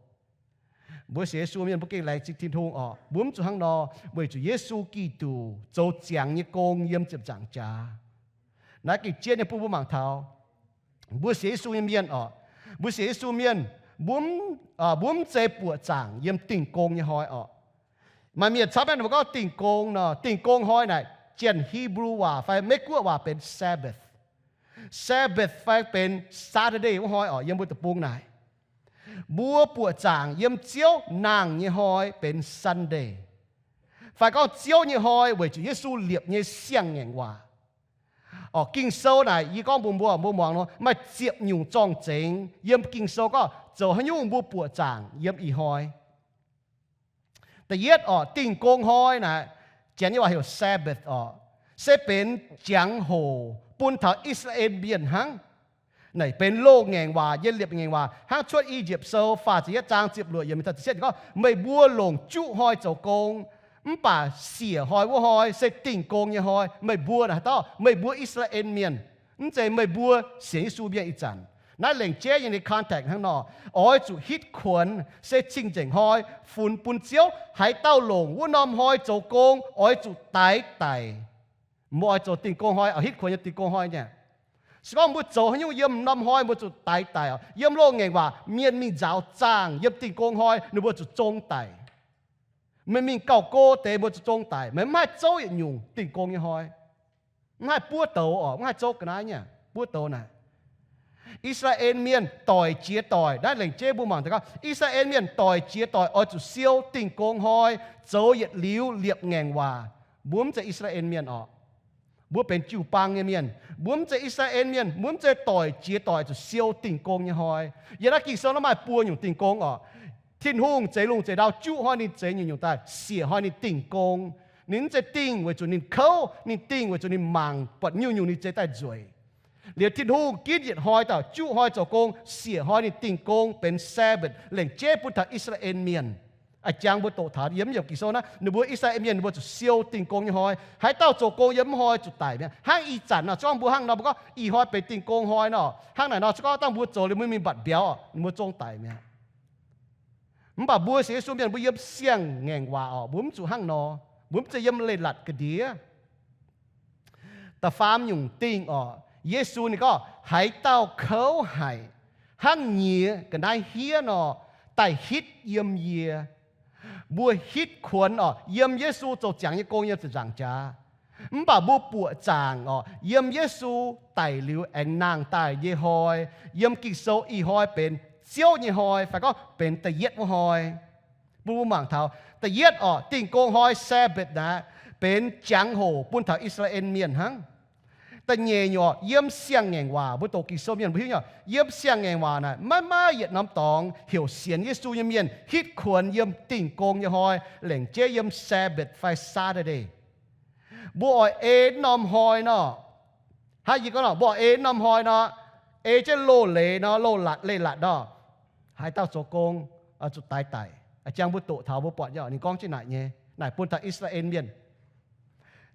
Mbuo sienx Yesu mienh mbuo gengh laengz zingh Tin-Hungh orqc, mbuo mv zuqc hnangv nor, weic zuqc Yesu Giduc zoux ziangx nyei gong yiem ziepc nzaangc jaax. Naaiv gengh jienv nyei bun mbuo mangc taux mbuo sienx Yesu nyei mienh orqc, mbuo sienx Yesu mienh, mbuo mv, mbuo mv zeiz buoqc zaangc yiem Dingh Gong nyei hnoi orqc. Maaih mienh camv mienh mbuo gorngv Dingh Gong nor, Dingh Gong hnoi naaic, Janx-Hipv^lu waac fai Meiv-Guoqv waac benx Sabbath. Sabbath fai benx Saturday wuov hnoi orqc, yiem mbuo deic-bung naaic. Mbuo buoqc zaangc yiem Ziouv nangh nyei hnoi benx Sunday. Fai gorngv Ziouv nyei hnoi weic zuqc Yesu liepc nyei siang-ngaengc waac. Orqc, Ging-Sou naaic yie gorngv mbuox mbuo, mbuo muangx nor, maaih ziepc nyungc zorng-zengx yiem Ging-Sou gorngv zoux haaix nyungc mbuo buoqc zaangc yiem ih hnoi. Da'yietv orqc, Dingh Gong hnoi naaic, Janx nyei waac heuc Sabbath orqc, se benx jangx-hoc bun taux I^saa^laa^en Mienh hnangv. Naaic benx loz-ngaengc waac nyei liepc ngaengc waac hnangv Cuotv I^yipv Sou faah ziepc yietv zaang ziepc luoqc yiemc taux ziepc cietv gorngv, meih mbuo longc juqv hnoi zoux gong, mv baac siec hnoi wuov hnoi se Dingh Gong nyei hnoi. Meih mbuo naaic haaix dauh? Meih mbuo I^saa^laa^en Mienh. Mv zeiz meih mbuo sienx Yesu mienh ih zanc. Naaiv lengc jeiv nyei context hnangv nor, oix zuqc hitv kuonx se cing-nzengc hnoi funx bun Ziouv. Haaix dauh longc wuov norm hnoi zoux gong oix zuqc daix daic. Mbuo oix zoux Dingh Gong hnoi, oix hitv kuonx nyei Dingh Gong hnoi nyei. Se gorngv mbuo zoux haaix nyungc yiem norm hnoi mbuo zuqc daix daic. Yiem loz-ngaengc waac mienh mingh nzaaux zaangh yiem Dingh Gong hnoi ninh mbuo zuqc zong daic. Meih mingh gauh go deix mbuo zuqc zong daic. Meih mv haih zouv yietc nyungc Dingh Gong nyei hnoi. Mv haih buov douz orqc, mv haih zouv ga'naaiv nyei buov douz naaic. I^saa^laa^en Mienh doic jiex doic, naaiv lengc jeiv mbuo mangc daaih gorngv I^saa^laa^en Mienh doic jiex doic oix zuqc siou Dingh Gong hnoi, zoux yietc liuz liepc ngaengc waac. Mbuo mv zeiz I^saa^laa^en Mienh orqc. Mbuo benx jiu-baang nyei mienh. Mbuo mv zeiz I^saa^laa^en Mienh. Mbuo mv zeiz doic jiex doic zuqc siou Dingh Gong nyei hnoi. Yiem naaiv Ging-Sou naaiv maaih buo nyungc Dingh Gong orqc. Tin-Hungh zeix lungh zeix ndau juqv hnoi ninh zeix nyungc-nyungc daaih, siec hnoi ninh dingh gong. Ninh mv zeiz dingh weic zuqc ninh kouv, ninh dingh weic zuqc ninh mangc buatc nyungc-nyungc ninh zeix daaih nzueic. Liuz Tin-Hungh ginv yietc hnoi dauh juqv hnoi zoux gong, siec hnoi ninh dingh gong benx Sabbath, lengc jeiv bun taux I^saa^laa^en Mienh. A'jang mbuo doqc taux yiem yiemc Ging-Sou naaiv, ninh mbuo I^saa^laa^en Mienh ninh mbuo zuqc siou dingh gong nyei hnoi. Haaix dauh zoux gong yiem wuov hnoi zuqc daic mi'aqv. Hnangv ih zanc nor, se gorngv mbuo hnangv nor, mbuo gorngv ih hnoi benx dingh gong hnoi nor, hnangv naaic nor, se gorngv dangh mbuo zoux liuz mbuo mingh mbatc mbiauz, ninh mbuo zong daic mi'aqv. Mv baac mbuo sienx Yesu mienh mbuo yiem siang-ngaengc waac orqc, mbuo mv zuqc hnangv nor. Mbuo mv zeiz yiem leiz-latc ga'ndiev. Da'faam nyungc dingh orqc, Yesu ninh gorngv, haaix dauh kouv haic hnangv nyiex ga'naaiv hniev nor, daaih hitv yiem yie. Mbuo hitv kuonx orqc, yiem Yesu zoux ziangx nyei gong yiem ziepc nzaangc jaax. Mv baac mbuo buoqc zaangc orqc, yiem Yesu daic liuz aengx nangh daaih nyei hnoi, yiem Ging-Sou ih hnoi benx Ziouv nyei hnoi fai gorngv benx da'yietv wuov hnoi. Bun mbuo mangc taux da'yietv orqc, dingh gong hnoi, Sabbath naaiv, benx jangx-hoc bun taux I^saa^laa^en Mienh hnangv. Da'nyeic nyungc orqc, yiem siang-ngaengc waac, mbuo doqc Ging-Sou mienh mbuo hiuv nyei orqc, yiem siang-ngaengc waac naaic maiv maaih yietc norm dorngx heuc sienx Yesu nyei mienh hitv kuonx yiem dingh gong nyei hnoi, lengc jeiv yiem Sabbath fai Saturday. Mbuo oix ei norm hnoi nor, hnangv yie gorngv nor, mbuo oix ei norm hnoi nor, ei jienv loz-leiz nor, loz-latc, leiz-latc nor, haaix dauh zoux gong zuqc daix daic. A'jang mbuo doqc taux mbuo buatc nyei orqc, ninh gorngv jienv naaic nyei, naaic bun taux I^saa^laa^en Mienh.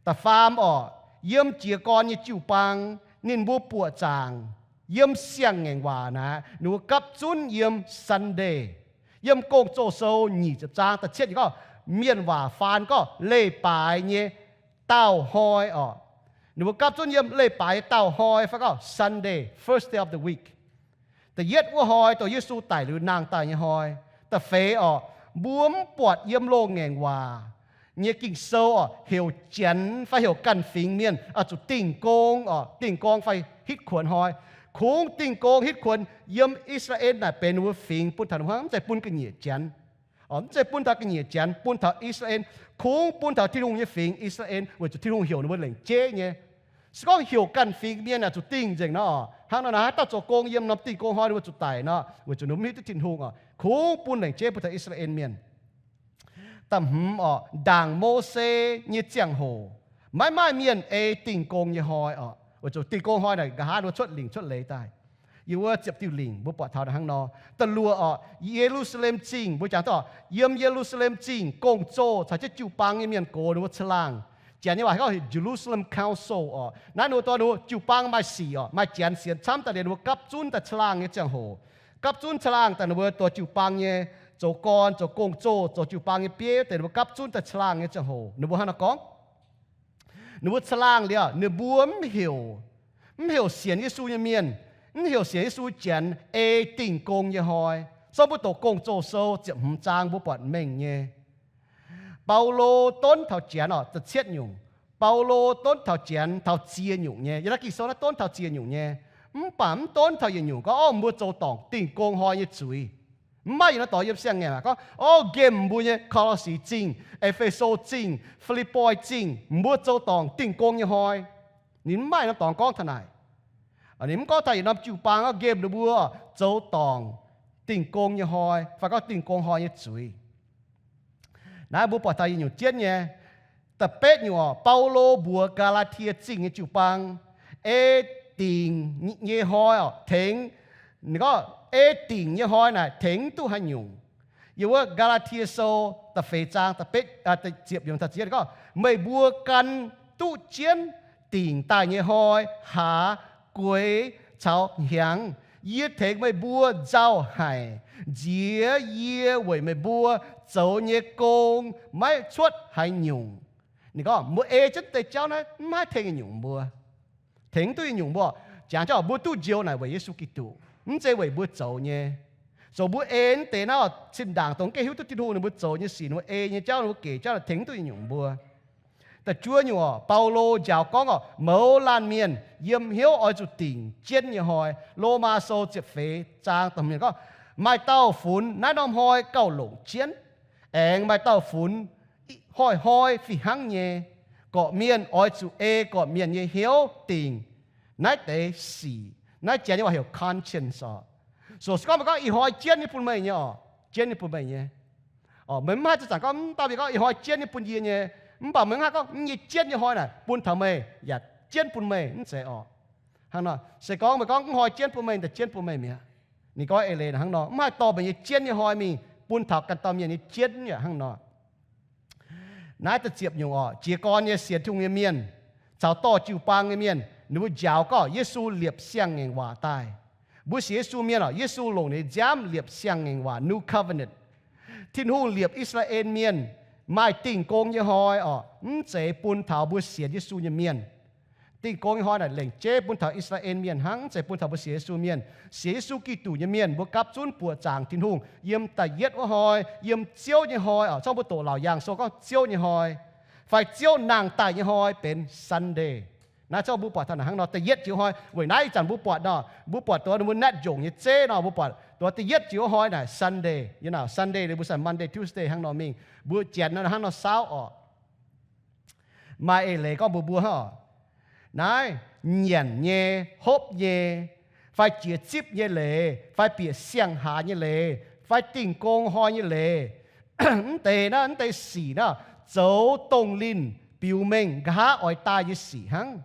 Da'faam orqc, yiem jiez gorn nyei jiu-baang, ninh mbuo buoqc zaangc yiem siang-ngaengc waac naaic, ninh mbuo gapv zunv yiem Sunday. Yiem Gong-Zoh Sou nyic ziepc zaang da'cietv gorngv, mienh waac faan gorngv leiz-baaix nyei daauh hnoi orqc. Ninh mbuo gapv zunv yiem leiz-baaix nyei daauh hnoi fai gorngv Sunday, first day of the week. Da'yietv wuov hnoi dongh Yesu daic liuz nangh daaih nyei hnoi. Da'feix orqc, mbuo mv buatc yiem loz-ngaengc waac nyei Ging-Sou orqc heuc janx fai heuc ganh fingx mienh oix zuqc dingh gong orqc, dingh gong fai hitv kuonx hnoi. Kungx dingh gong hitv kuonx yiem I^saa^laa^en naaic benx ninh mbuo fingx bun taux ninh mbuo hnangv, mv zeiz bun ga'nyiec janx. Mv zeiz bun taux ga'nyiec janx, bun taux I^saa^laa^en, kungx bun taux Tin-Hungh nyei fingx I^saa^laa^en, weic zuqc Tin-Hungh heuc ninh mbuo lengc jeiv nyei. Se gorngv heuc ganh fingx mienh oix zuqc dingh nzengc nor, hnangv nor naaic haaix dauh zoux gong yiem norm dingh gong hnoi ninh mbuo zuqc daic nor, weic zuqc ninh mbuo mv hiuv duqv Tin-Hungh orqc, kungx bun lengc jeiv bun taux I^saa^laa^en Mienh. Da'hmz orqc, ndaangc Mose nyei ziangh hoc, maiv maaih mienh ei dingh gong nyei hnoi orqc. Weic zuqc dingh gong hnoi naaic nqa'haav ninh mbuo cuotv lingc cuotv leiz daaih. Yiem wuov ziepc diuh lingc mbuo buatc taux hnangv nor. Da'luoqc orqc, Ye^lu^saa^lem Zingh, mbuo jangx duqv orqc, yiem Ye^lu^saa^lem Zingh gong-zoh caux jienv jiu-baang nyei mienh gox ninh mbuo caangh laangh. Janx nyei waac gorngv Jerusalem Council orqc. Naaiv ninh mbuo dorh ninh mbuo jiu-baang maaih sic orqc, maaih janx sienx camv daaih liuz ninh mbuo gapv zunv daaih caangh laangh nyei ziangh hoc. Gapv zunv caangh laangh daaih ninh mbuo dorh jiu-baang nyei zoux gorn, zoux gong-zoh, zoux jiu-baang nyei bieiv deix ninh mbuo gapv zunv daaih caangh laangh nyei ziangh hoc ninh mbuo hnangv naaiv gorngv. Ninh mbuo caangh laangh liuz, ninh mbuo mv heuc, mv heuc sienx Yesu nyei mienh, mv heuc sienx Yesu janx ei dingh gong nyei hnoi. So mbuo doqc Gong-Zoh Sou ziepc hmz zaang mbuo buatc mengh nyei. Baulo donv taux janx orqc, da'cietv nyungc. Baulo donv taux janx taux ziex nyungc nyei. Yiem naaiv Ging-Sou naaiv donv taux ziex nyungc nyei. Mv baac mv donv taux yietc nyungc gorngv, orv, mbuo zoux dorngc dingh gong hnoi nyei zuiz. Mv maaih yietc norm dorngx yiem siang-ngaengc waac gorngv, orv, nqemh mbuo nyei Ko^lo^si Zingh, E^fe^so Zingh, Fi^lipv^poi Zingh, mbuo zoux dorngc dingh gong nyei hnoi. Ninh mv maaih norm dorngx gorngv taux naaic. Ninh mv gorngv taux yietc norm jiu-baang gorngv nqemh ninh mbuo zoux dorngc dingh gong nyei hnoi fai gorngv dingh gong hnoi nyei zuiz. Naaiv mbuo buatc taux yietc nyungc jienv nyei. Da'betv nyungc orqc, Baulo mbuox Gaa^laa^tie Zingh nyei jiu-baang, ei dingc nyei hnoi orqc, tengx, ninh gorngv ei dingc nyei hnoi naaic tengx mv duqv haaix nyungc. Yiem wuov Gaa^laa^tie Sou da'feix zaang da'betv, ziepc yiemc taux ziepc yietv gorngv, meih mbuo gan duqv jienv dingc daaih nyei hnoi haaz gueix caux hnyangx, yie tengx meih mbuo nzauh haic. Nziex yie weic meih mbuo zoux nyei gong maiv cuotv haaix nyungc. Ninh gorngv mbuo ei jienv deix jauv naaiv mv haih tengx yietc nyungc mbuo. Tengx duqv yietc nyungc mbuo. Jangx jauv mbuo duqv njoux naaic weic Yesu Giduc, mv zeiz weic mbuo zoux nyei. Zoux mbuo ei mv deix naaiv cin-ndaangc dongh gengh hiuv duqv Tin-Hungh ninh mbuo zoux nyei sic, ninh mbuo ei nyei jauv, ninh mbuo gec jauv tengx duqv yietc nyungc mbuo. Da'juov nyungc orqc, Baulo njaaux gorngv orqc, mouz laanh mienh yiem hnyouv oix zuqc dingc jienv nyei hnoi. Lomaa Sou ziepc feix zaang da'hmz gorngv, maaih dauh funx naaiv norm hnoi gauh longc jienv, aengx maaih dauh funx hnoi-hnoi fih hnangv nyei. Gorqv-mienh oix zuqc ei gorqv-mienh nyei hnyouv dingc naaiv deix sic. Naaiv janx nyei waac heuc conscience orqc. So se gorngv meih gorngv ih hnoi jienv nyei bun meih nyei orqc, jienv nyei bun meih nyei. Meih mv haih zanc-zanc gorngv, mv dauh mienh gorngv ih hnoi jienv nyei bun yie nyei, mv baac meih mv haih gorngv, mv nyei jienv nyei hnoi naaic bun taux meih yaac jienv bun meih, mv zeiz orqc. Hnangv nor, se gorngv meih gorngv mv hnoi jienv bun meih, daaih jienv bun meih mi'aqv. Ninh gorngv eix leiz hnangv nor, mv haih dorh mbuo nyei jienv nyei hnoi mingh bun taux ganh dauh mienh nyei jienv yaac hnangv nor. Naaiv da'ziepc nyungc orqc, jiez gorn nyei sienx Tin-Hungh nyei mienh caux dorh jiu-baang nyei mienh, ninh mbuo njaaux gorngv Yesu liepc siang-ngaengc waac daaih. Mbuo sienx Yesu mienh orqc, Yesu longc ninh nyei nziaamv liepc siang-ngaengc waac, New Covenant. Tin-Hungh liepc I^saa^laa^en Mienh maaih Dingh Gong nyei hnoi orqc, mv zeiz bun taux mbuo sienx Yesu nyei mienh. Dingh Gong nyei hnoi naaic lengc jeiv bun taux I^saa^laa^en Mienh hnangv, mv zeiz bun taux mbuo sienx Yesu mienh. Sienx Yesu Giduc nyei mienh, mbuo gapv zunv buoqc zaangc Tin-Hungh yiem da'yietv wuov hnoi, yiem Ziouv nyei hnoi orqc. Zorqv mbuo doqc Laauc Yaangh Sou gorngv Ziouv nyei hnoi, fai Ziouv nangh daaih nyei hnoi benx Sunday. Naaiv zorqv mbuo buatc taux naaic hnangv nor, da'yietv jiex hnoi. Weic naaiv ih zanc mbuo buatc nor, mbuo buatc dongh ninh mbuo natv njongc nyei zeiv nor, mbuo buatc dongh da'yietv jiex hnoi naaic Sunday. Yie naaic Sunday liuz mbuo sai Monday, Tuesday hnangv nor mingh. Mbuo janx nor hnangv nor saauv orqc. Maaih eix leiz gorngv mbuox mbuo hnangv orqc, naaiv nyanc nyei, hopv nyei, fai jiex zipv nyei leiz, fai bieqc siang-haaix nyei leiz, fai Dingh Gong hnoi nyei leiz, mv deix naaiv, mv deix sic naaiv, zoux dongh linh biux mengh nqa'haav oix daaih nyei sic hnangv.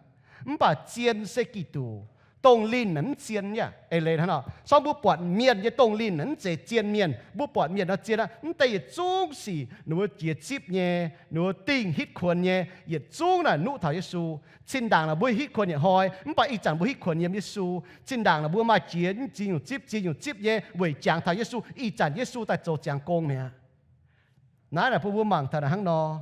Mv baac zien se Giduc. Dongh linh naaic mv zien yaac eix leiz hnangv nor. Sorng mbuo buatc mienh nyei dongh linh naaic mv zeiz zien mienh. Mbuo buatc mienh nor zien aqv. Mv deix yietc zungv sic ninh mbuo jiex zipv nyei, ninh mbuo dingh hitv kuonx nyei, yietc zungv naaic nuqv taux Yesu. Zinh ndaangc naaic mbuo hitv kuonx yietc hnoi, mv baac ih zanc mbuo hitv kuonx yiem Yesu. Zinh ndaangc naaic mbuo maaih jiex ziex nyungc zipv, ziex nyungc zipv nyei weic jangx taux Yesu. Ih zanc Yesu daaih zoux ziangx gong mi'aqv. Naaiv naaic bun mbuo mangc taux naaic hnangv nor.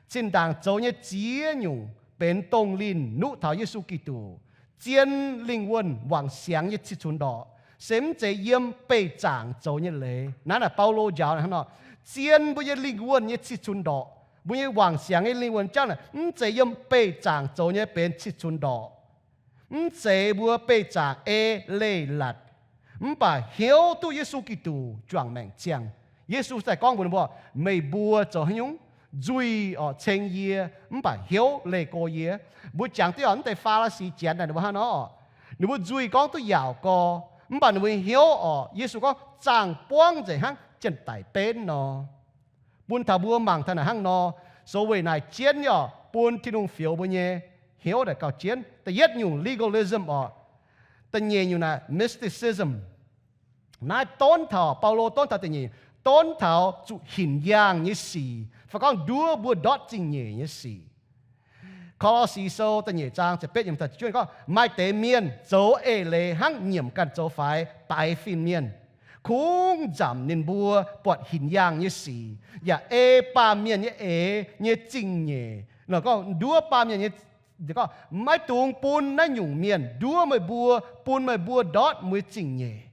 Zinh ndaangc zoux nyei ziex nyungc benx dongh linh nuqv taux Yesu Giduc. Zien lingh wuonh wangc siangx nyei cih cunx ndorqc, se mv zeiz yiem beih zaangc zoux nyei leiz. Naaiv naaic Baulo njaaux hnangv nor, zien mbuo nyei lingh wuonh nyei cih cunx ndorqc, mbuo nyei wangc siangx nyei lingh wuonh jauv naaic mv zeiz yiem beih zaangc zoux nyei benx cih cunx ndorqc. Mv zeiz mbuo beih zaangc ei leiz-latc, mv baac hnyouv duqv Yesu Giduc juangc maengc ziangh. Yesu daaih gorngv mbuox ninh mbuo, meih mbuo zoux haaix nyungc? Nzuih orqc ceng yie, mv baac hnyouv leih go yie. Mbuo jangx diuv orqc, mv deix Faa^li^si Janx naaic ninh mbuo hnangv nor orqc, ninh mbuo nzuih gorngv duqv yaauc go, mv baac ninh mbuo hnyouv orqc, Yesu gorngv zaangh buangv nzengc hnangv janx-daic benv nor. Bun taux mbuo mangc taux naaic hnangv nor, so weic naaic jienv nyei orqc, bun Tin-Hungh fioux mbuo nyei hnyouv naaic gauh jienv. Da'yietv nyungc legalism orqc. Da'nyeic nyungc naaic mysticism. Naaiv donv taux, Baulo donv taux da'nyeic, donv taux zuqc hinc yaangh nyei sic, fai gorngv nduov mbuo ndortv zingh nyeic nyei sic. Ko^lo^si Sou da'nyeic zaang ziepc betv yiemc taux ziepc juov gorngv, maaih deix mienh zoux eix leiz hnangv nyiemc ganh zoux faix, baaix fin-mienh. Kungx nzamc ninh mbuo buatc hinc yaangh nyei sic, yaac ei baamh mienh nyei eix nyei zingh nyeic. Gorngv nduov baamh mienh nyei, gorngv maiv dungx bun naaiv nyungc mienh nduov meih mbuo, bun meih mbuo ndortv mbuo nyei zingh nyeic.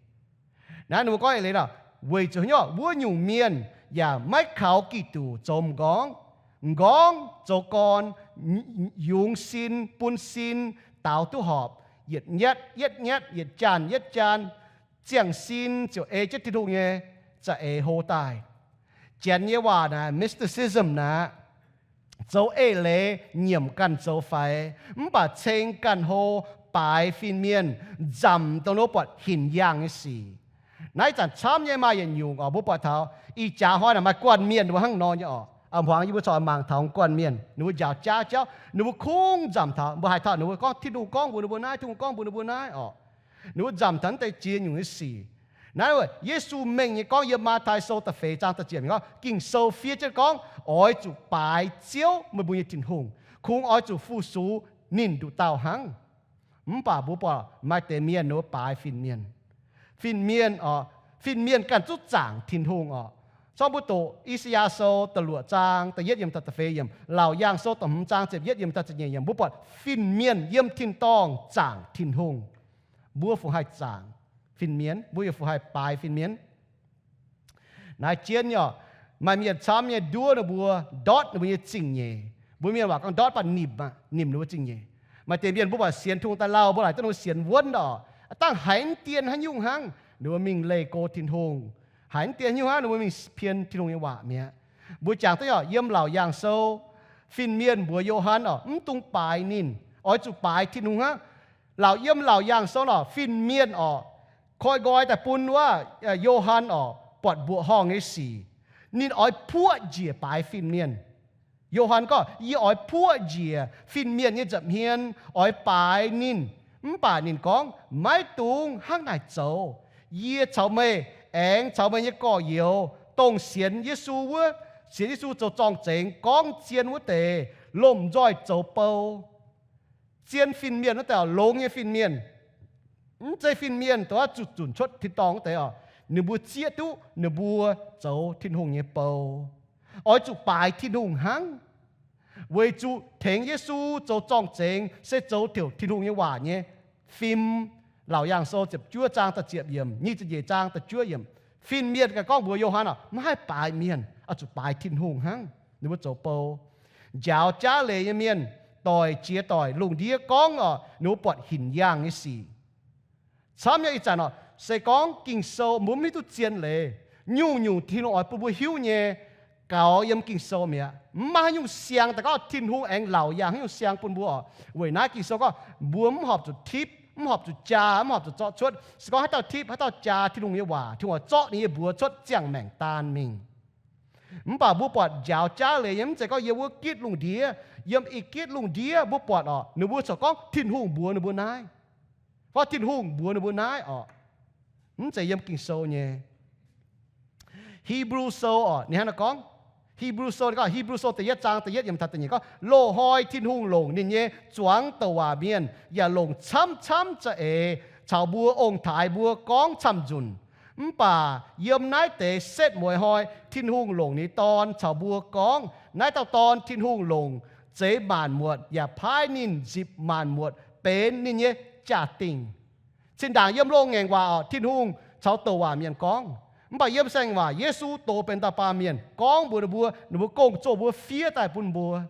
Naaiv ninh mbuo gorngv eix leiz nor, weic zuqc haaix nyungc? Wuov nyungc mienh yaac maiv kaux Giduc zoux m'nqorngv. M'nqorngv zoux gorn, yungz sin, bun sin, daaux duqv horpc, yietc nyatv yietv nyatv, yietc jaanh yietv jaanh, ziangh sin ziouc ei jienv Tin-Hungh nyei za'eix hlo daaih. Janx nyei waac naaic mysticism naaic, zoux eix leiz nyiemc ganh zoux faix, mv baac ceng ganh hlo, baaix fin-mienh, nzamc dongh ninh mbuo buatc hinc yaangh nyei sic. Naaiv zanc camv nyei maaih yietc nyungc orqc, mbuo buatc taux ih jaax hnoi naaic maaih guanh mienh mbuo hnangv nor nyei orqc. A'hmuangx yie mbuo corc mangc taux guanh mienh, ninh mbuo njaaux jaav jauv, ninh mbuo kungx nzamc taux, mbuo haiz taux ninh mbuo gorngv Tin-Hungh gorngv mbuox ninh mbuo naaiv, Tin-Hungh gorngv mbuox ninh mbuo naaiv orqc. Ninh mbuo nzamc taux naaiv deix ziex nyungc nyei sic. Naaiv Yesu mengh nyei gorngv yiem Matv^tai Sou da'feix zaang da'ziepc gorngv, Ging-Sou fiev jienv gorngv, oix zuqc baaix Ziouv, meih mbuo nyei Tin-Hungh. Kungx oix zuqc fu-sux ninh nduqc dauh hnangv. Mv baac mbuo buatc maaih deix mienh ninh mbuo baaix fin-mienh. Fin-mienh orqc, fin-mienh ganh zungv zaangc Tin-Hungh orqc. Zorqv mbuo doqc I^saa^yaa Sou da'luoqc zaang da'yietv yiemc taux da'feix yiemc, Laauc Yaangh Sou da'hmz zaang ziepc yietv yiemc taux ziepc nyeic yiemc, mbuo buatc fin-mienh yiem tin-dorngh zaangc Tin-Hungh. Mbuo fungc haih zaangc fin-mienh? Mbuo yaac fungc haih baaix fin-mienh? Naaiv jienv nyei orqc, maaih mienh camv nyei nduov ninh mbuo, ndortv ninh mbuo nyei zingh nyeic. Mbuo mienh waac gorngv ndortv baac nimc aqv, nimc ninh mbuo zingh nyeic. Maaih deix mienh mbuo buatc sienx Tin-Hungh daaih lauh, mbuo laaic duqv ninh mbuo sienx wuonv orqc, dangh haiz dien haaix nyungc hnangv, ninh mbuo mingh leih go Tin-Hungh. Haiz dien haaix nyungc hnangv, ninh mbuo mingh pien Tin-Hungh nyei waac mi'aqv. Mbuo jangx duqv orqc, yiem Laauc Yaangh Sou, fin-mienh mbuox Yo^han orqc, mv dungx baaix ninh, oix zuqc baaix Tin-Hungh hnangv. Laauc yiem Laauc Yaangh Sou orqc, fin-mienh orqc, koi nqoi daaih bun wuov Yo^han orqc, buatc mbuoqc horngh nyei sic. Ninh oix puoqv njiec baaix fin-mienh. Yo^han gorngv, yie oix puoqv njiec fin-mienh nyei nza'hmien, oix baaix ninh, Mv baac ninh gorngv, Maiv dungx hnangv naaic zoux. Yie caux meih aengx caux meih nyei gorx-youz, dongh sienx Yesu wuov, sienx Yesu zoux zorng-zengx gorngv zien wuov deix, lomh nzoih zoux bou. Zien fin-mienh wuov deix, longx nyei fin-mienh. Mv zeiz fin-mienh dongh zuqc zunc cuotv tin-dorngh wuov deix oc. Ninh mbuo zieqv duqv ninh mbuo zoux Tin-Hungh nyei bou. Oix zuqc baaix Tin-Hungh hnangv. Weic zuqc tengx Yesu zoux zorng-zengx se zoux heuc Tin-Hungh nyei waac nyei fim. Laauc Yaangh Sou ziepc juov zaang da'ziepc yiemc, nyic ziepc nyeic zaang da'juov yiemc. Fin-mienh ganh gorngv mbuox Yo^han oc, maiv haih baaix mienh, oix zuqc baaix Tin-Hungh hnangv. Ninh mbuo zoux bou. Njaaux jaav leiz nyei mienh doic jiex doic lungh ndiev gorngv oc, ninh mbuo buatc hinc yaangh nyei sic. Camv nyei ih zanc oc, se gorngv Ging-Sou mbuo mv hiuv duqv zien leiz, nyungc-nyungc Tin-Hungh oix bun mbuo hiuv nyei gaux yiem Ging-Sou mi'aqv. Mv maaih haaix nyungc siang daaih gorngv Tin-Hungh aengx laauc yaangh haaix nyungc siang bun mbuo oc. Weic naaiv Ging-Sou gorngv mbuo mv horpc zuqc tipv, mv horpc zuqc jaa, mv horpc zuqc zorqv cuotv. Se gorngv haaix dauh tipv, haaix dauh jaa Tin-Hungh nyei waac, Tin-Hungh oix zorqv ninh nyei mbuox cuotv ziangh maengc daan mingh. Mv baac mbuo buatc njaaux jaav leiz nyei, mv zeiz gorngv yiem wuov gitv lungh ndiev, yiem i gitv lungh ndiev mbuo buatc oc, ninh mbuo corc gorngv Tin-Hungh mbuox ninh mbuo naaiv, gorngv Tin-Hungh mbuox ninh mbuo naaiv oc. Mv zeiz yiem Ging-Sou nyei. Hipv^lu Sou oc, ninh hnangv naaiv gorngv, Hipv^lu Sou, ninh gorngv, Hipv^lu Sou da'yietv zaang da'yietv yiemc taux da'nyeic gorngv, Loz-hnoi Tin-Hungh longc ninh nyei zuangx douc waac mienh yaac longc camv-camv za'eix caux mbuo ong-taaix mbuo gorngv camv-nzunc. Mv baac yiem naaiv deix setv mueiz hnoi Tin-Hungh longc ninh Dorn caux mbuo gorngv. Naaiv dauh Dorn Tin-Hungh longc zeix maanc muotc yaac paaiv ninh nzipc maanc muotc benx ninh nyei jaa-dingh. Zinh ndaangc yiem loz-ngaengc waac oc, Tin-Hungh caux douc waac mienh gorngv. Mv baac yiem saeng waac Yesu doz benx dauh baamh mienh gorngv mbuox ninh mbuo, ninh mbuo gong-zoh mbuo fiev daaih bun mbuo.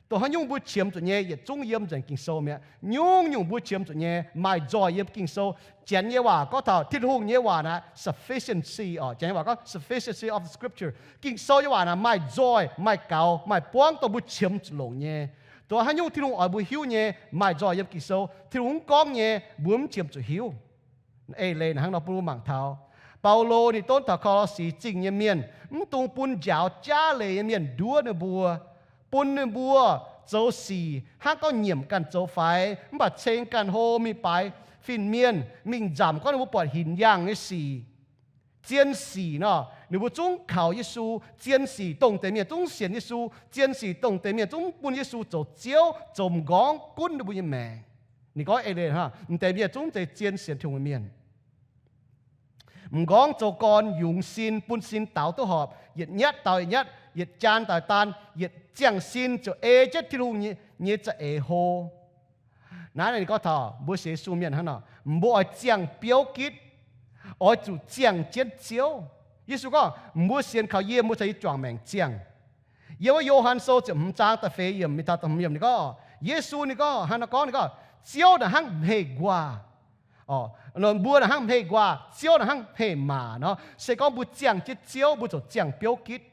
Dongh haaix nyungc mbuo qiemx zuqc nyei yietc zungv yiem nzengc Ging-Sou mi'aqv. Nyungc-nyungc mbuo qiemx zuqc nyei maaih nzoih yiem Ging-Sou. Janx nyei waac gorngv taux Tin-Hungh nyei waac naaic sufficiency oc. Janx nyei waac gorngv sufficiency of the scripture. Ging-Sou nyei waac naaic maaih nzoih, maaih gaux, maaih buangv dongh mbuo qiemx zuqc longc nyei. Dongh haaix nyungc Tin-Hungh oix mbuo hiuv nyei maaih nzoih yiem Ging-Sou. Tin-Hungh mv gorngv nyei mbuo mv qiemx zuqc hiuv. Eix leiz hnangv nor bun mbuo mangc taux Baulo ninh donv taux Ko^lo^si Zingh nyei mienh, mv dungx bun njaaux jaav leiz nyei mienh nduov ninh mbuo, bun ninh mbuo zoux sic hnangv gorngv nyiemc ganh zoux faix, mv baac ceng ganh hlo mingh baaix fin-mienh, mingh nzamc gorngv ninh mbuo buatc hinc yaangh nyei sic. Zien sic nor, ninh mbuo zungv kaux Yesu. Zien sic dongh deix mienh zungv sienx Yesu. Zien sic dongh deix mienh zungv bun Yesu zoux Ziouv, zoux m'nqorngv gunv ninh mbuo nyei maengc. Ninh gorngv eix leiz hnangv, m'deix mienh zungv zeiz zien sienx Tin-Hungh nyei mienh. M'nqorngv zoux gorn yungz sin, bun sin daaux duqv horpc, yietc nyatv daaux yietc nyatv, yietc jaan daaux daan, yietc ziangh sin ziouc ei jienv Tin-Hungh nyei, nyei za'eix hlo. Naaiv ninh gorngv taux mbuo sienx Yesu mienh hnangv nor, mbuo oix ziangh biouv gitv, oix zuqc ziangh jienv Ziouv. Yesu gorngv, mbuo sienx kaux yie, mbuo caux yie juangc maengc ziangh. Yiem wuov Yo^han Sou ziepc hmz zaang da'feix yiemc mingh taux da'hmz yiemc ninh gorngv, Yesu ninh gorngv, hnangv nor gorngv, ninh gorngv, Ziouv naaic hnangv hmei nquaah. Mbuo naaic hnangv hmei nquaah, Ziouv naaic hnangv hmei maac nor. Se gorngv mbuo ziangh jienv Ziouv, mbuo zuqc ziangh biouv gitv.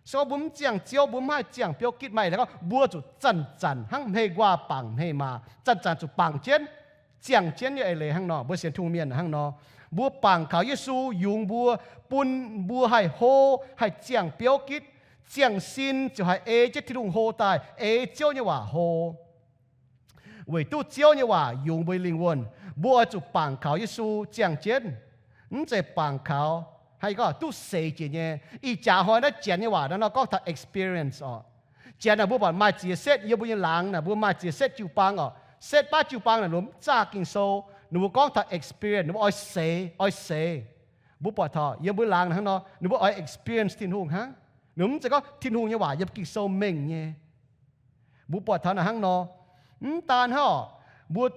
Se gorngv mbuo mv ziangh Ziouv, mbuo mv haih ziangh biouv gitv. Maaih eix leiz gorngv mbuo zuqc zanc-zanc hnangv hmei nquaah bangc hmei maac, zanc-zanc zuqc bangc jienv, ziangh jienv. Nyei eix leiz hnangv nor, mbuo sienx Tin-Hungh mienh hnangv nor, mbuo bangc kaux Yesu yungz mbuo, bun mbuo haih hlo, haih ziangh biouv gitv. Ziangh sin ziouc haih ei jienv Tin-Hungh hlo daaih, ei Ziouv nyei waac hlo. Weic duqv Ziouv nyei waac yungz mbuo lingh wuonh, mbuo oix zuqc bangc kaux Yesu ziangh jienv. Mv zeiz bangc kaux, hnangv yie gorngv, duqv seix jiex nyei. Ih jaax hnoi naaiv Janx nyei waac naaiv nor gorngv taux experience oc. Janx naaic mbuo buatc maaih ziex setv yiem mbuo nyei laangz naaic, mbuo maaih ziex setv jiu-baang oc. Setv baav jiu-baang naaic lomh mv zaah Ging-Sou. Ninh mbuo gorngv taux experience, ninh mbuo oix seix, oix seix. Mbuo buatc taux yiem mbuo laangz hnangv nor, ninh mbuo oix experience Tin-Hungh hnangv. Ninh mv zeiz gorngv Tin-Hungh nyei waac yiem Ging-Sou mengh nyei. Mbuo buatc taux naaic hnangv nor, mv daan hnangv oc, mbuo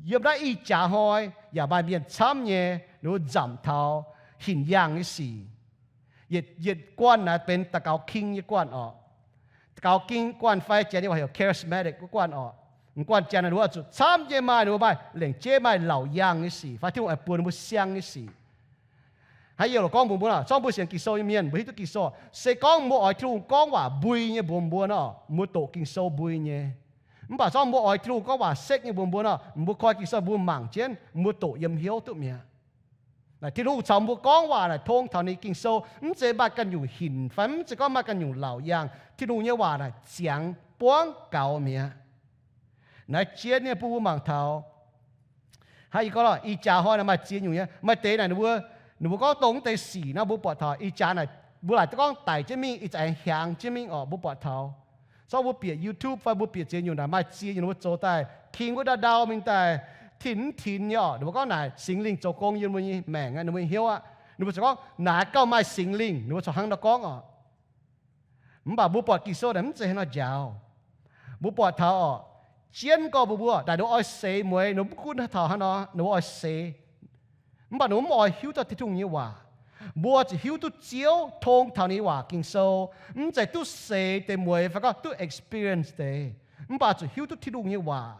yiem naaiv ih jaax hnoi yaac maaih mienh camv nyei, ninh mbuo nzamc taux hinc yaangh nyei sic. Yietc, yietc guanh naaic benx daux gaux king nyei guanh oc. Daux gaux king guanh fai Janx nyei waac heuc charismatic guanh oc. M'guanh Janx naaic ninh mbuo zuqc camv nyei maaih, ninh mbuo maaih lengc jeiv maaih laauc yaangh nyei sic fai Tin-Hungh aengx buoz ninh mbuo siang nyei sic. Hnangv yie loc gorngv mbuox mbuo nor, zorngv mbuo sienx Ging-Sou nyei mienh, mbuo hiuv duqv Ging-Sou. Se gorngv mbuo oix Tin-Hungh gorngv waac mbui nyei mbuox mbuo nor, mbuo doqc Ging-Sou mbui nyei. Mv baac zorngv mbuo oix Tin-Hungh gorngv waac sekv nyei mbuox mbuo nor, mbuo koi Ging-Sou mbuo mangc jienv, mbuo doqc yiem hnyouv duqv mi'aqv. Naaic Tin-Hungh caux mbuo gorngv waac naaic tong taux ninh Ging-Sou, mv zeiz maaih ganh nyungc hinc fai mv zeiz gorngv maaih ganh nyungc laauc yaangh. Tin-Hungh nyei waac naaic ziangx buangv gaux mi'aqv. Naaiv jien nyei bun mbuo mangc taux Hnangv yie gorngv lorqc, ih jaax hnoi naaic maaih ziex nyungc nyei. Maaih deix naaic ninh mbuo, ninh mbuo gorngv dongh mv deix sic nor, mbuo buatc taux ih jaax naaic mbuo laaic duqv gorngv daic jienv mingh, ih zanc aengx hiaangx jienv mingh orqc, mbuo buatc taux. Sorng mbuo bieqc YouTube fai mbuo bieqc ziex nyungc naaic maaih ziex nyungc ninh mbuo zoux daaih king wuov ndau-ndau mingh daaih, tin mv tin nyei orqc. Ninh mbuo gorngv naaic Singx Lingh zoux gong yiem ninh mbuo nyei maengc, ninh mbuo nyei hnyouv aqv. Ninh mbuo ziouc gorngv naaic gauh maaih Singx Lingh, ninh mbuo corc hnangv nor gorngv orqc. Mv baac mbuo buatc Ging-Sou naaic mv zeiz hnangv nor njaaux. Mbuo buatc taux orqc, jienv gorngv mbuox mbuo daaih ninh mbuo oix seix mueiz, ninh mbuo mv gunv taux hnangv nor, ninh mbuo oix seix. Mv baac ninh mbuo mv oix hiuv duqv Tin-Hungh nyei waac. Mbuo zuqc hiuv duqv Ziouv tong taux ninh nyei waac Ging-Sou, mv zeiz duqv seix deix mueiz fai gorngv duqv experience deix, mv baac zuqc hiuv duqv Tin-Hungh nyei waac.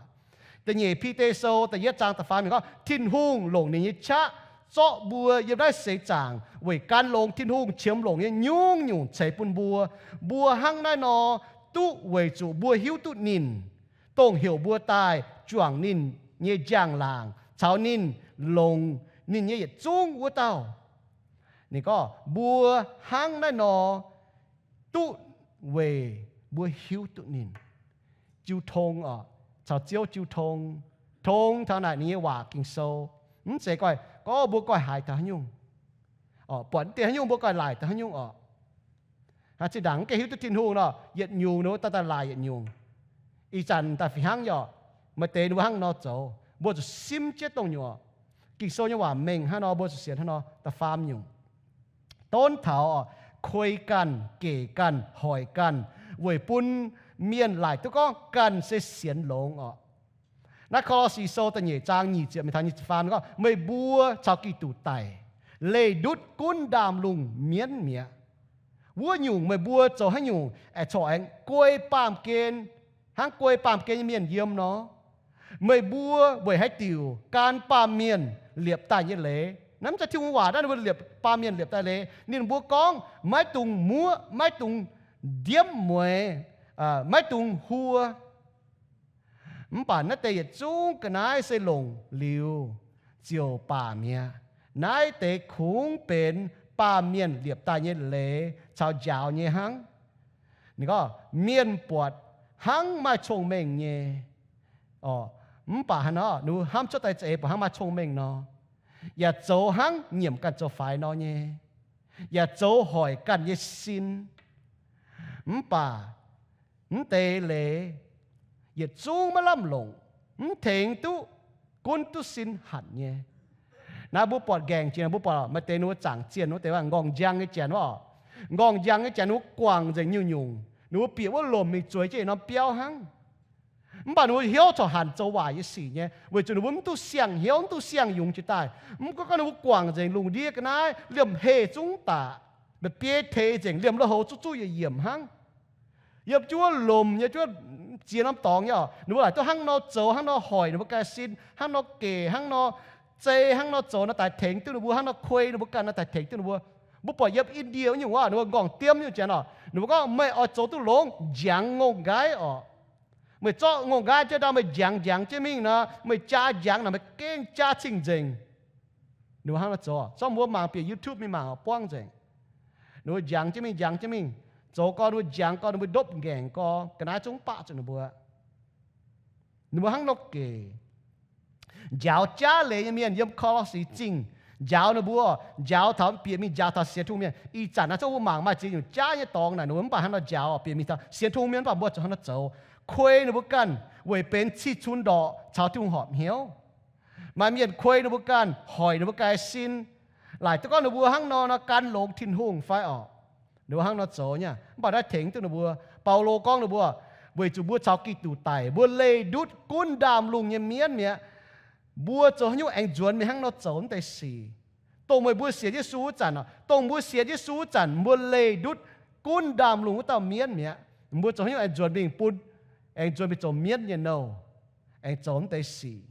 Da'nyeic Bide Sou da'yietv zaang da'faam yiemc gorngv, Tin-Hungh longc ninh nyei qaqv zorqv mbuo yiem naaiv seix zaangc weic gan longx Tin-Hungh qiemx longc nyei nyungc-nyungc ceix bun mbuo. Mbuo hnangv naaiv nor duqv weic zuqc mbuo hiuv duqv ninh, dongh heuc mbuo daaih juangc ninh nyei njang-laangc caux ninh, longc ninh nyei yietc zungv wuov dauh. Ninh gorngv mbuo hnangv naaiv nor duqv weic mbuo hiuv duqv ninh. Jiu tong orqc, caux Ziouv jiu tong, tong taux naaic ninh nyei waac Ging-Sou. Mv zeiz gorngv, gorngv mbuo goiv haiz taux haaix nyungc, buatc mv deix haaix nyungc mbuo goiv laaic taux haaix nyungc orqc. Zinh ndaangc mv gaengh hiuv duqv Tin-Hungh nor, yietc nyungc ninh mbuo daaih daaih laaic yietc nyungc. Ih zanc daaih fih hnangv yaac maaih deix ninh mbuo hnangv nor zoux. Mbuo zuqc simv jienv dongh nyungc orqc. Ging-Sou nyei waac mengh hnangv nor, mbuo zuqc sienx hnangv nor. Da'faam nyungc, donv taux kuei ganh, gec ganh, hoic ganh, weic bun mienh laaic duqv gorngv ganh se sienx longx orqc. Naaiv Ko^lo^si Sou da'nyeic zaang nyic ziepc mingh taux nyic ziepc faam gorngv, meih mbuo caux Giduc daic, leih ndutv gunv ndaamv lungh mienv mi'aqv. Wuov nyungc meih mbuo zoux haaix nyungc aengx corc aengx guei baamh gen, hnangv guei baamh gen nyei mienh yiem nor. Meih mbuo weic haaix diuc gan baamh mienh liepc daaih nyei leiz? Naaiv mv zeiz Tin-Hungh waac naaiv, ninh mbuo liepc baamh mienh liepc daaih leiz. Ninh mbuo gorngv, maiv dungx muoqv, maiv dungx ndiemv mueiz, maiv dungx huo. Mv baac naaiv deix yietc zungv ga'naaiv se longc liuz ziouc baac mi'aqv. Naaiv deix kungx benx baamh mienh liepc daaih nyei leiz caux njaaux nyei hnangv. Ninh gorngv mienh buatc hnangv maaih cong-mengh nyei, mv baac haaix nor, ninh mbuo hnamv cuotv daaih za'eix buatc hnangv maaih cong-mengh nor, yaac zoux hnangv nyiemc ganh zoux faix nor nyei, yaac zoux hoic ganh nyei sin. Mv baac mv deix leiz yietc zungv maiv lamh longc, mv tengx duqv gunv duqv sin hanc nyei. Naaiv mbuo buatc nqaengc jiex, mbuo buatc maaih deix ninh mbuo zaangc zienh wuov deix, nqorngv njang nyei janx wuov oc. Nqorngv njang nyei janx ninh mbuo guangc nzengc nyungc-nyungc, ninh mbuo bieqc wuov lomc mingh zueiz jienv yietc norm biauv hnangv. Mv baac ninh mbuo hnyouv corc hanc zoux waaic nyei sic nyei, weic zuqc ninh mbuo mv duqv siang-hnyouv, mv duqv siang-yungz jiex daaih. Mv gunv gorngv ninh mbuo guangc nzengc lungh ndiev ga'naaiv, liemh heh zungv daaih, mba'biei teix nzengc, liemh lui-houx zuqv zuqv yietc yiemc hnangv. Yiem jienv wuov lomc, yiem jienv wuov ziex norm dorngx nyei oc, ninh mbuo laaic duqv hnangv nor zoux, hnangv nor hoic ninh mbuo ganh sin, hnangv nor gec, hnangv nor zei, hnangv nor zoux nor daaih tengx duqv ninh mbuo, hnangv nor kuei ninh mbuo ganh nor daaih tengx duqv ninh mbuo. Mbuo buatc yiem India wuov nyungc wuov, ninh mbuo nqorngv diemv nyungc janx oc, ninh mbuo gorngv, meih oix zoux duqv longx, njangx ngongh nqaiv oc. Meih zorqv ngongh nqaiv jienv ndau, meih njangx njangx jienv mingh nor, meih jaa njangx naaic, meih gengh jaa cing-nzengc. Ninh mbuo hnangv nor zoux, zorqv mbuo mangc bieqc YouTube mingh mangc buangv nzengc. Ninh mbuo njangx jienv mingh, njangx jienv mingh, zoux gorn ninh mbuo njangx gorn, ninh mbuo ndopv nqaengc gorn, ga'naaiv zungv baqv zuqc ninh mbuo. Ninh mbuo hnangv nor gec. Njaaux jaav leiz nyei mienh yiem Ko^lo^si Zingh, njaaux ninh mbuo, njaaux taux bieqc mingh njaaux taux sienx Tin-Hungh mienh. Ih zanc naaiv zungv mbuo mangc maaih ziex nyungc jaav nyei dorngx naaic, ninh mbuo mv baac hnangv nor njaaux bieqc mingh taux sienx Tin-Hungh mienh, mv baac mbuo zuqc hnangv nor zoux. Kuei ninh mbuo ganh weic benx cih cunx ndorqc caux Tin-Hungh horpc hnyouv. Maaih mienh kuei ninh mbuo ganh, hoic ninh mbuo ganh sin, laaic duqv gorngv ninh mbuo hnangv nor nor gan longx Tin-Hungh fai orqc. Ninh mbuo hnangv nor zoux nyei, mv baac naaiv tengx duqv ninh mbuo. Baulo gorngv ninh mbuo, weic zuqc mbuo caux Giduc daic, mbuo leih ndutv gunv ndaamv-lungh nyei mienv mi'aqv. Mbuo zoux haaix nyungc aengx nzuonx mingh hnangv nor zoux mv deix sic? Dongh meih mbuo sienx Yesu wuov zanc, dongh mbuo sienx Yesu wuov zanc, mbuo leih ndutv gunv ndaamv-lungh wuov dauh mienv mi'aqv. Mbuo zoux haaix nyungc aengx nzuonx mingh bun, aengx nzuonx mingh zoux mienv nyei nouh, aengx zoux mv deix sic?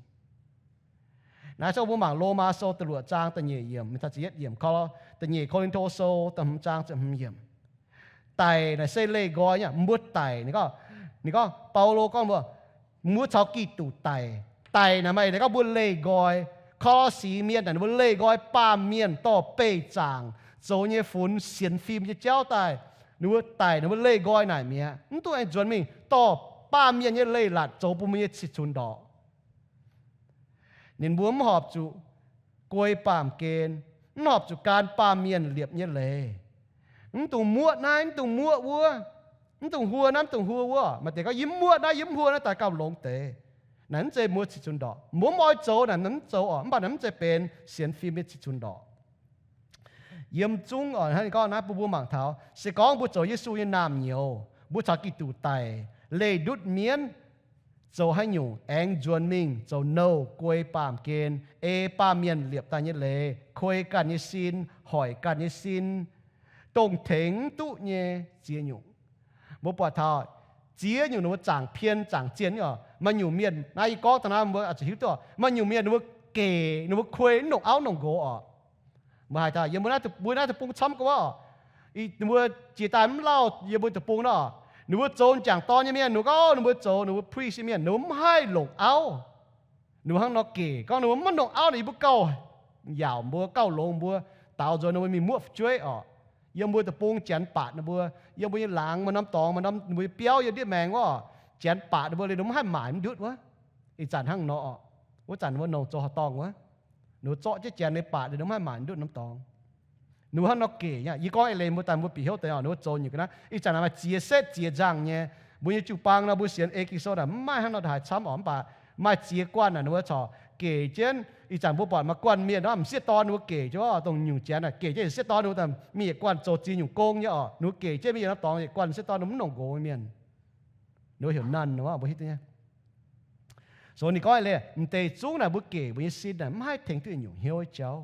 Naaiv zungv mbuo mangc Lomaa Sou da'luoqc zaang da'nyeic yiemc, da'yietv yiemc, da'nyeic Ko^lin^to Sou da'hmz zaang ziepc hmz yiemc. Daic naaic se leih nqoi nyei. Mbuo daic, ninh gorngv, ninh gorngv, Baulo gorngv mbuo, mbuo caux Giduc daic. Daic naaic maaih gorngv mbuo leih nqoi. Ko^lo^si mienh naaic ninh mbuo leih nqoi baamh mienh dorh beih zaangc zoux nyei funx sienx fim nyei jauv daaih. Ninh mbuo daic, ninh mbuo leih nqoi naaic mi'aqv. Mv duqv aengx nzuonx mingh dorh baamh mienh nyei leiz-latc zoux bun mbuo nyei cih cunx ndorqc. Ninh mbuo mv horpc zuqc guei baamh gen, mv horpc zuqc gan baamh mienh liepc nyei leiz. Mv dungx muoqv naaiv, mv dungx muoqv wuov, mv dungx huo naaiv, mv dungx huo wuov. Maaih deix gorngv, yie mv muoqv naaiv, yie mv huo naaiv, daaih gauh longx deix. Naaiv mv zeiz mbuo cih cunx ndorqc. Mbuo mv oix zoux naaic, mv zoux orqc. Mv baac naaiv mv zeiz benx sienx fim nyei cih cunx ndorqc. Yiem zungv oc, hnangv ninh gorngv naaiv bun mbuo mangc taux, se gorngv mbuo zoux Yesu nyei naamh nyouz, mbuo caux Giduc daic, leih ndutv mienv, zoux haaix nyungc aengx nzuonx mingh zoux nouh guei baamh gen, ei baamh mienh liepc daaih nyei leiz, kuei ganh nyei sin, hoic ganh nyei sin, dongh tengx mv duqv nyei ziex nyungc. Mbuo buatc taux ziex nyungc ninh mbuo zaangc pien zaangc zien nyei oc. Maaih nyungc mienh, naaiv yie gorngv daaih naaiv mbuo oix zuqc hiuv duqv oc. Maaih nyungc mienh ninh mbuo gec, ninh mbuo kuei mv longc auv longc nqox oc. Mbuo haaix dauh yiem mbuo naaiv, mbuo naaiv deic-bung camv gorqv oc. Ninh mbuo jiex daaih mv lauh yiem mbuo deic-bung nor, ninh mbuo zoux m'jangc dorn nyei mienh, ninh mbuo gorngv ninh mbuo zoux, ninh mbuo priest nyei mienh, ninh mbuo mv haih longc auv. Ninh mbuo hnangv nor gec, gorngv ninh mbuo mv longc auv naaic, yie mbuo gauh yaauc mbuo, gauh longx mbuo, daaux nzuonx ninh mbuo mingh muoqv fu'jueiv oc. Yiem mbuo deic-bung janx baatc ninh mbuo, yiem mbuo nyei laangz maaih norm dorngx, maaih norm ninh mbuo nyei biauv yiem ndiev maengx wuov, janx baatc ninh mbuo liuz ninh mbuo mv haih maaic mv ndutv wuov. Ih zanc hnangv nor oc. Wuov zanc ninh mbuo longc zoux horqc dorngh wuov, ninh mbuo zorqv jienv janx nyei baatc liuz ninh mbuo mv haih maaic ndutv norm dorngx. Ninh mbuo hnangv nor gec nyei. Yie gorngv eix leiz mbuo daaih mbuo bieqc hnyouv deix oc, ninh mbuo zoux nyungc ga'naaiv. Ih zanc naaic maaih ziex setv ziex nzangh nyei. Mbuo nyei jiu-baang nor mbuo sienx ei Ging-Sou naaic mv maaih hnangv nor haaix camv oc. Mv baac maaih ziex guanh naaic ninh mbuo corc gec jienv. Ih zanc mbuo buatc maaih guanh mienh nor m'sieqv dorn ninh mbuo gec jienv oc, dongh nyungc janx naaic gec jienv m'sieqv dorn ninh mbuo mingh yietc guanh zoux ziex nyungc gong nyei oc. Ninh mbuo gec jienv mingh yietc norm dorngx yietc guanh m'sieqv dorn ninh mbuo mv longc nqox nyei mienh. Ninh mbuo heuc nuns nor mbuo hiuv duqv nyei. So ninh gorngv eix leiz, m'deix zungv naaic mbuo gec mbuo nyei sin naaic mv haih tengx duqv yietc nyungc hnyouv nyei jauv.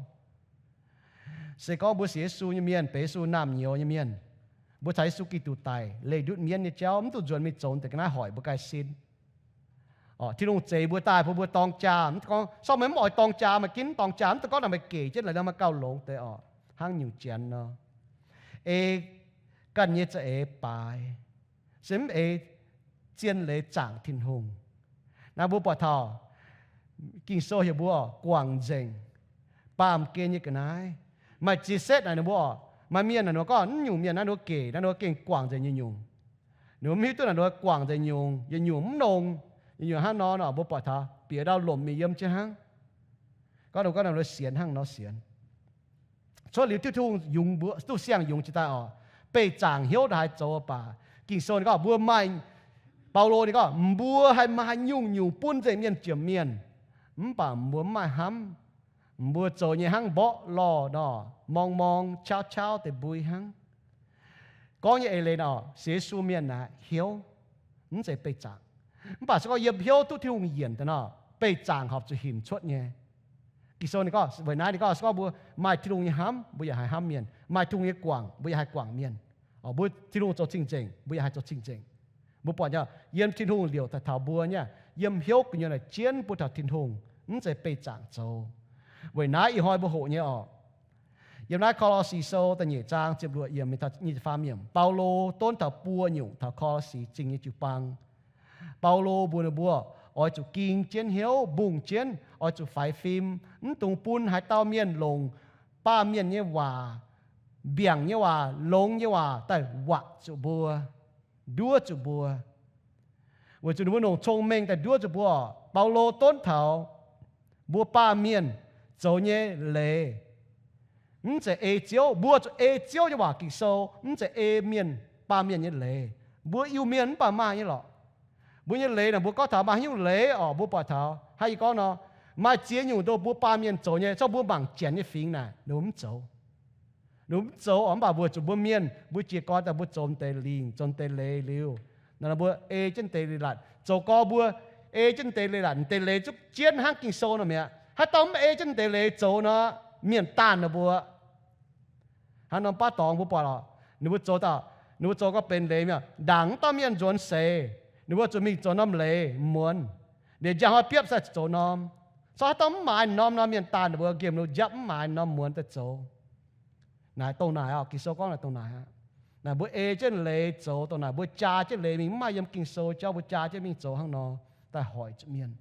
Se gorngv mbuo sienx Yesu nyei mienh, benx Yesu naamh nyouz nyei mienh, mbuo caux Yesu Giduc daic, leih ndutv mienv nyei jauv, mv dungx nzuonx mingh zoux deix ga'naaiv hoic mbuo ganh sin. Tin-Hungh zeix mbuo daaih bun mbuo dorng jaa, mv gorngv sorng meih mv oix dorng jaa, meih ginv dorng jaa, mv dungx gorngv naaic meih gec jienv laaix nor maaih gauh longx deix oc. Hnangv nyungc janx nor, ei ganh nyei za'eix baaix, se mv ei zien leiz zaangc Tin-Hungh. Naaiv mbuo buatc taux Ging-Sou heuc mbuo guangc nzengc baamh gen nyei ga'naaiv. Maaih ziex setv naaic ninh mbuo oc, maaih mienh naaic ninh mbuo gorngv naaiv nyungc mienh naaiv ninh mbuo gec naaiv ninh mbuo gengh guangc nzengc nyungc-nyungc. Ninh mbuo mv hiuv duqv naaic ninh mbuo guangc nzengc nyungc, yietc nyungc mv nongx, yietc nyungc hnangv nor nor mbuo buatc taux bieqc ndau lomc mingh yiem jienv hnangv. Gorngv ninh mbuo sienx hnangv nor sienx. Cuotv liuz Tin-Hungh yungz mbuo, duqv siang-yungz jiex daaih oc, beih zaangc hnyouv ndongc haaix zoux baac, Ging-Sou ninh gorngv mbuo maaih, Baulo ninh gorngv mbuo haih maaih nyungc-nyungc bun nzengc mienh jomc mienh, mv baac mbuo mv maaih hnamv. Mbuo zoux nyei hnangv mborqv lorh nor, morng-morng qauv-qauv deix mbui hnangv. Gorngv nyei eix leiz nor, sienx Yesu mienh naaic hnyouv mv zeiz beih zaangc. Mv baac se gorngv yiem hnyouv duqv Tin-Hungh yienc daaih nor, beih zaangc horpc zuqc hinc cuotv nyei. Ging-Sou ninh gorngv, weic naaiv ninh gorngv se gorngv mbuo maaih Tin-Hungh nyei hnamv, mbuo yaac haih hnamv mienh. Maaih Tin-Hungh nyei guangc, mbuo yaac haih guangc mienh. Mbuo Tin-Hungh zoux cing-nzengc, mbuo yaac haih zoux cing-nzengc. Mbuo buatc nyei, yiem Tin-Hungh liouc daaih taux mbuo nyei, yiem hnyouv gu'nyuoz naaic jienv bun taux Tin-Hungh, mv zeiz beih zaangc zoux. Weic naaiv ih hnoi mbuo hoqc nyei oc. Yiem naaiv Ko^lo^si Sou da'nyeic zaang ziepc luoqc yiemc, nyic ziepc faam yiemc, Baulo donv taux buo nyungc taux Ko^lo^si Zingh nyei jiu-baang. Baulo mbuox ninh mbuo, oix zuqc ging jienv hnyouv, mbungh jienv, oix zuqc faix fim, mv dungx bun haaix dauh mienh longc baamh mienh nyei waac, mbiaangc nyei waac, longx nyei waac daaih watc zuqc mbuo, nduov zuqc mbuo. Weic zuqc ninh mbuo longc cong-mengh daaih nduov zuqc mbuo. Baulo donv taux mbuo baamh mienh zoux nyei leiz, mv zeiz ei Ziouv. Mbuo zuqc ei Ziouv nyei waac, Ging-Sou, mv zeiz ei mienh, baamh mienh nyei leiz. Mbuo Iu-Mienh mv baac maaih nyei lorqc. Mbuo nyei leiz naaic, mbuo gorngv taux maaih haaix nyungc leiz oc, mbuo buatc taux hnangv yie gorngv nor, maaih ziex nyungc ndoh mbuo baamh mienh zoux nyei, zorqv mbuo mangc Janx nyei fingx naaic ninh mbuo mv zoux. Ninh mbuo mv zoux oc, mv baac mbuo zuqc mbuo mienh, mbuo jiez gorn daaih mbuo zoux deix lingc, zoux deix leiz liuz, naaic mbuo ei jienv deix leiz-latc zoux gorx, mbuo ei jienv deix leiz-latc, deix leiz zuqc jienv hnangv Ging-Sou nor mi'aqv. Haaix dauh mv ei jienv deix leiz zoux nor, mienh daanh ninh mbuo. Hnangv norm baav dorngx mbuo buatc oc, ninh mbuo zoux dauh, ninh mbuo zoux gorngv benx leiz mi'aqv, ndaangc mv dauh mienh nzuonx seix, ninh mbuo zuqc mingh zoux norm leiz muonz. Liuz njang hnoi biopv sai zoux norm. Corc haaix dauh mv maaiz norm nor, mienh daanh ninh mbuo nqemh ninh mbuo njapv mv maaiz norm muonz daaih zoux. Naaic dongh naaic oc, Ging-Sou gorngv naaic dongh naaic aqv. Naaic mbuo ei jienv leiz zoux dongh naaic, mbuo jaa jienv leiz mingh, mv maaih yiem Ging-Sou jauv, mbuo jaa jienv mingh zoux hnangv nor, daaih hoic zuqc mienh.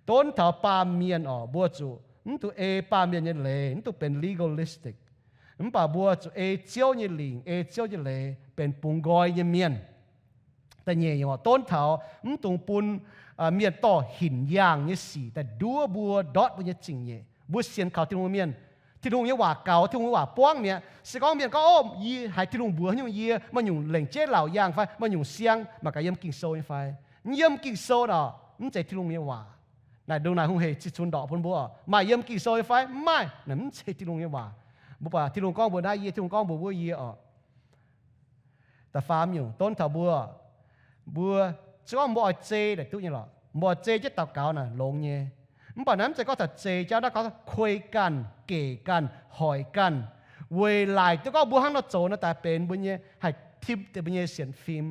Donv taux baamh mienh oc, mbuo zuqc mv dungx ei baamh mienh nyei leiz, mv dungx benx legalistic. Mv baac mbuo zuqc ei Ziouv nyei lingc, ei Ziouv nyei leiz, benx bungx nqoi nyei mienh. Da'nyeic nyungc, donv taux mv dungx bun mienh dorh hinc yaangh nyei sic daaih nduov mbuo, ndortv mbuo nyei zingh nyeic. Mbuo sienx kaux Tin-Hungh mienh, Tin-Hungh nyei waac gaux, Tin-Hungh nyei waac buangv mi'aqv. Se gorngv mienh gorngv, Ov, yie haiz Tin-Hungh mbuox nyungc, yie maaih nyungc lengc jeiv laauc yaangh fai maaih nyungc siang, mangc gaax yiem Ging-Sou nyei fai? Yiem Ging-Sou orqc, mv zeiz Tin-Hungh nyei waac. Naaic ndongc naaic hungh heic cih cunx ndorqc bun mbuo, maaih yiem Ging-Sou nyei fai? Mv maaih. Naaic mv zeiz Tin-Hungh nyei waac. Mbuo buatc Tin-Hungh gorngv mbuox naaiv yie, Tin-Hungh gorngv mbuox wuov yie orqc. Da'faam nyungc, donv taux mbuo, mbuo, se gorngv mbuo oix zei daaih duqv nyei lorqc, mbuo oix zei jienv daux gaux naaic longx nyei. Mv baac naaiv mv zeiz gorngv taux zei jauv, naaiv gorngv kuei ganh, gec ganh, hoic ganh, weic laaic duqv gorngv mbuo hnangv nor zoux nor daaih benx mbuo nyei, haih tim deix mbuo nyei sienx fim,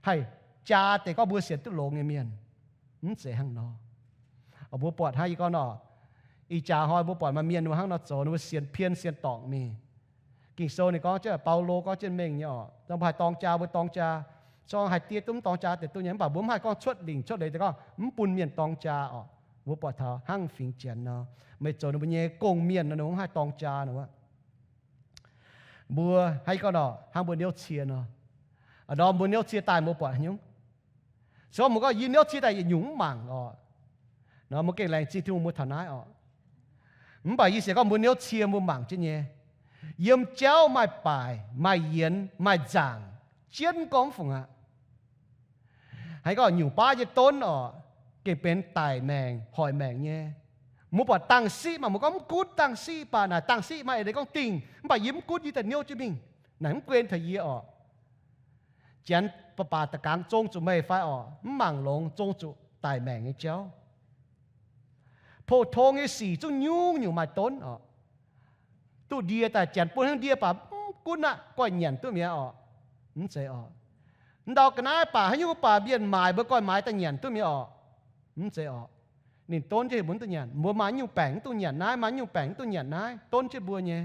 haih jaa deix gorngv mbuo sienx duqv longx nyei mienh. Mv zeiz hnangv nor. Mbuo buatc hnangv yie gorngv nor, ih jaax hnoi mbuo buatc maaih mienh ninh mbuo hnangv nor zoux, ninh mbuo sienx pien sienx dorngc mingh. Ging-Sou ninh gorngv jienv, Baulo gorngv jienv mengh nyei orqc, mbuo haih dorng jaa mbuo dorng jaa, zorng haih diev duqv mv dorng jaa deix duqv nyei. Mv baac mbuo mv haih gorngv cuotv lingc cuotv leiz deix gorngv mv bun mienh dorng jaa orqc. Mbuo buatc taux hnangv fingx Janx nor, meih zoux ninh mbuo nyei gong-mienh nor, ninh mbuo mv haih dorng jaa nor. Mbuo hnangv yie gorngv nor, hnangv mbuo niouv cie nor, a'ndorm mbuo niouv cie daaih mbuo buatc haaix nyungc? Se gorngv mbuo gorngv yie niouv cie daaih yietc nyungc mv mangc orqc, nor mbuo gengh laengz zingh Tin-Hungh mbuo taux naaiv orqc. Mv baac yie sienx gorngv mbuo niouv cie mbuo mangc jienv nyei, yiem jauv maaih baaic, maaih yienx, maaih nzaangc, jienv gorngv mv fungc aqv. Haaix gorngv nyungc baav nyei donv orqc, gengh benx daic maengc, hoic maengc nyei. Mbuo buatc dang-siqv maah, mbuo gorngv mv gunv dang-siqv baac naaic dang-siqv maaih eix leiz gorngv dingh, mv baac yie mv gunv, yie daaih niouv jienv mingh. Naaic mv guen taux yie orqc. Janx baac baac da'gangx zong zuqc meih fai orqc? Mv mangc longx, zong zuqc daic maengc nyei jauv. Pou-tong nyei sic zungv nyungc-nyungc maaih donv orqc. Duqv ndie daaih, Janx bun hnangv ndie baac mv gunv aqv, goiv nyanc duqv mi'aqv orqc. Mv zeiz orqc. Ndau ga'naaiv baac haaix nyungc baac mienh maaic mbuo goiv maaiz daaih nyanc duqv mi'aqv orqc. Mv zeiz orqc. Ninh donv jienv mbuo mv duqv nyanc. Mbuo maaih nyungc baengc mv dungx nyanc naaiv, maaih nyungc baengc mv dungx nyanc naaiv, donv jienv mbuo nyei.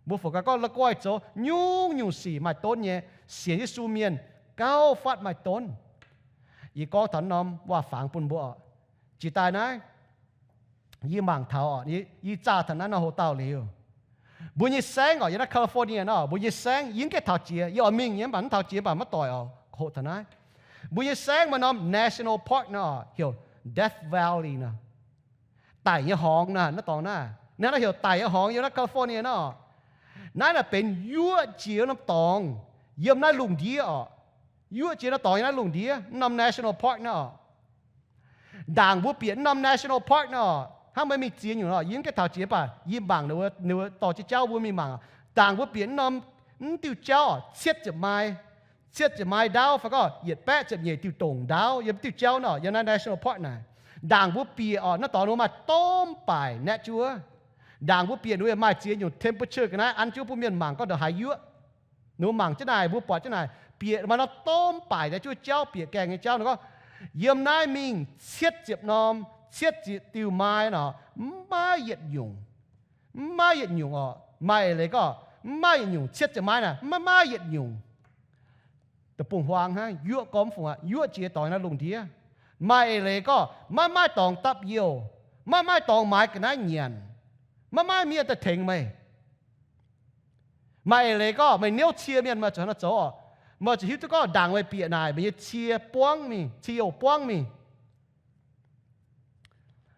Mbuo fungc gaax gorngv la'goih zoux nyungc-nyungc sic maaih donv nyei. Sienx Yesu mienh gauh fatv maaih donv. Yie gorngv taux norm waac-fangx bun mbuo orqc. Jiex daaih naaiv, yie mangc taux orqc, yie zaah taux naaiv nor hoc dauh liuz, mbuo nyei saengv orqc, yiem naaiv California nor, mbuo nyei saengv, yie mv gaengh taux jiex, yie oix mingh nyei, mv baac mv taux jiex mv baac maiv doic orqc, hoqc taux naaiv. Mbuo nyei saengv maaih norm national park nor, heuc Death Valley nor. Daic nyei horngz naaiv, naaiv dorngx naaiv. Naaiv heuc daic nyei horngz yiem naaiv California nor. Naaiv naaic benx yuoqv jiex norm dorngx yiem naaiv lungh ndiev orqc. Yuoqv jiex norm dorngx yiem naaiv lungh ndiev, norm national park naaiv orqc. Ndaangc mbuo bieqc norm national park naaiv orqc, hnangv meih mingh ziex nyungc orqc, yie mv gaengh taux jiex, mv baac yie mangc ninh mbuo dorh jienv jauv mbuo mingh mangc. Ndaangc mbuo bieqc norm, mv diuh jauv orqc, cietv ziepc maaih, cietv ziepc maaih ndaauv fai gorngv yietc baeqv ziepc nyeic diuh dongc ndaauv yiem diuh jauv nor, yiem naaiv national park naaic. Ndaangc mbuo bieqc orqc, naaiv dorngx ninh mbuo maaih domh baaic naeqv jienv wuov. Ndaangc mbuo bieqc ninh mbuo maaih ziex nyungc temperature ga'naaiv an jienv bun mienh mangc gorngv ndongc haaix yuoqv. Ninh mbuo mangc jienv naaic, mbuo buatc jienv naaic, bieqc maaih norm domh baaic naeqv jienv wuov jauv, bieqc gaengh nyei jauv nor gorngv, yiem naaiv mingh cietv ziepc norm, cietv ziepc diuh maaih nor, mv maaih yietc nyungc. Mv maaih yietc nyungc orqc. Maaih eix leiz gorngv mv maaih yietc nyungc, cietv ziepc maaih naaic mv maaih yietc nyungc. Deic-bung-huaang hnangv, yuoqv gormx fungc aqv, yuoqv jiex dorngx naaiv lungh ndiev. Maaih eix leiz gorngv maiv maaih dorngx dapv youh, maiv maaih dorngx maaiz ga'naaiv nyanc, maiv maaih mienh daaih tengx meih. Maaih eix leiz gorngv meih niouv cie mienh, meih zuqc haaix nor zoux orqc? Meih zuqc hiuv duqv gorngv ndaangc meih bieqc naaic, meih nyei cie buangv mingh, cie youh buangv mingh.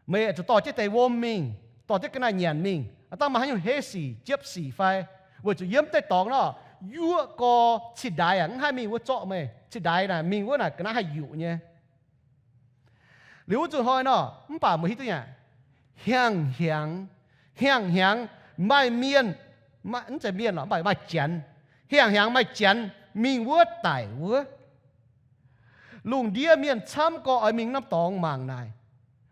Meih zuqc dorh jienv deix wuom mingh, dorh jienv ga'naaiv nyanc mingh, aav dangh maaih haaix nyungc heiv sic, jiepv sic fai? Weic zuqc yiem deix dorngx nor, yuoqv gorx cingx ndaix aqv, mv haih mingh wuov zorqv meih. Cingx ndaix naaic mingh wuov naaic ga'naaiv haih yuqc nyei. Liuz wuov zuqc hnoi nor, mv baac meih hiuv duqv nyei, hnyangx-hnyangx, hnyangx-hnyangx maaih mienh, mv zeiz mienh lorqc, mv baac maaih janx, hnyangx-hnyangx maaih janx mingh wuov daic wuov. Lungh ndiev mienh camv gorx oix mingh norm dorngx mangc naaic.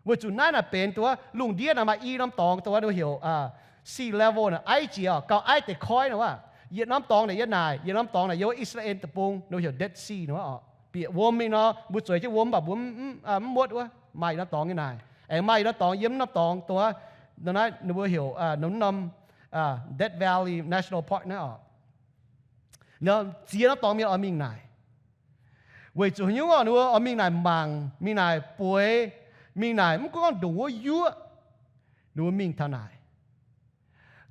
Weic zuqc naaiv naaic benx dongh wuov lungh ndiev naaic maaih i norm dorngx dongh wuov heuc sea level naaic aiv jiex orqc, gauh aiv deix koiv nor wuov. Yietc norm dorngx naaic yiem naaic, yietc norm dorngx naaic yiem wuov Israel deic-bung nor heuc Dead Sea nor wuov orqc. Bieqc wuom mingh nor, mbuo zueiz jienv wuom mv baac mbuo mv muotv wuov. Maaih yietc norm dorngx nyei naaic. Aengx maaih yietc norm dorngx yiem norm dorngx dongh wuov, naaiv ninh mbuo heuc norm, norm Death Valley National Park naaiv orqc. Ziex norm dorngx mienh oix mingh naaic. Weic zuqc haaix nyungc orqc, ninh mbuo oix mingh naaic mangc, mingh naaic bueix, mingh naaic mv gunv gorngv ndongc wuov yuoqv, ninh mbuo mingh taux naaic.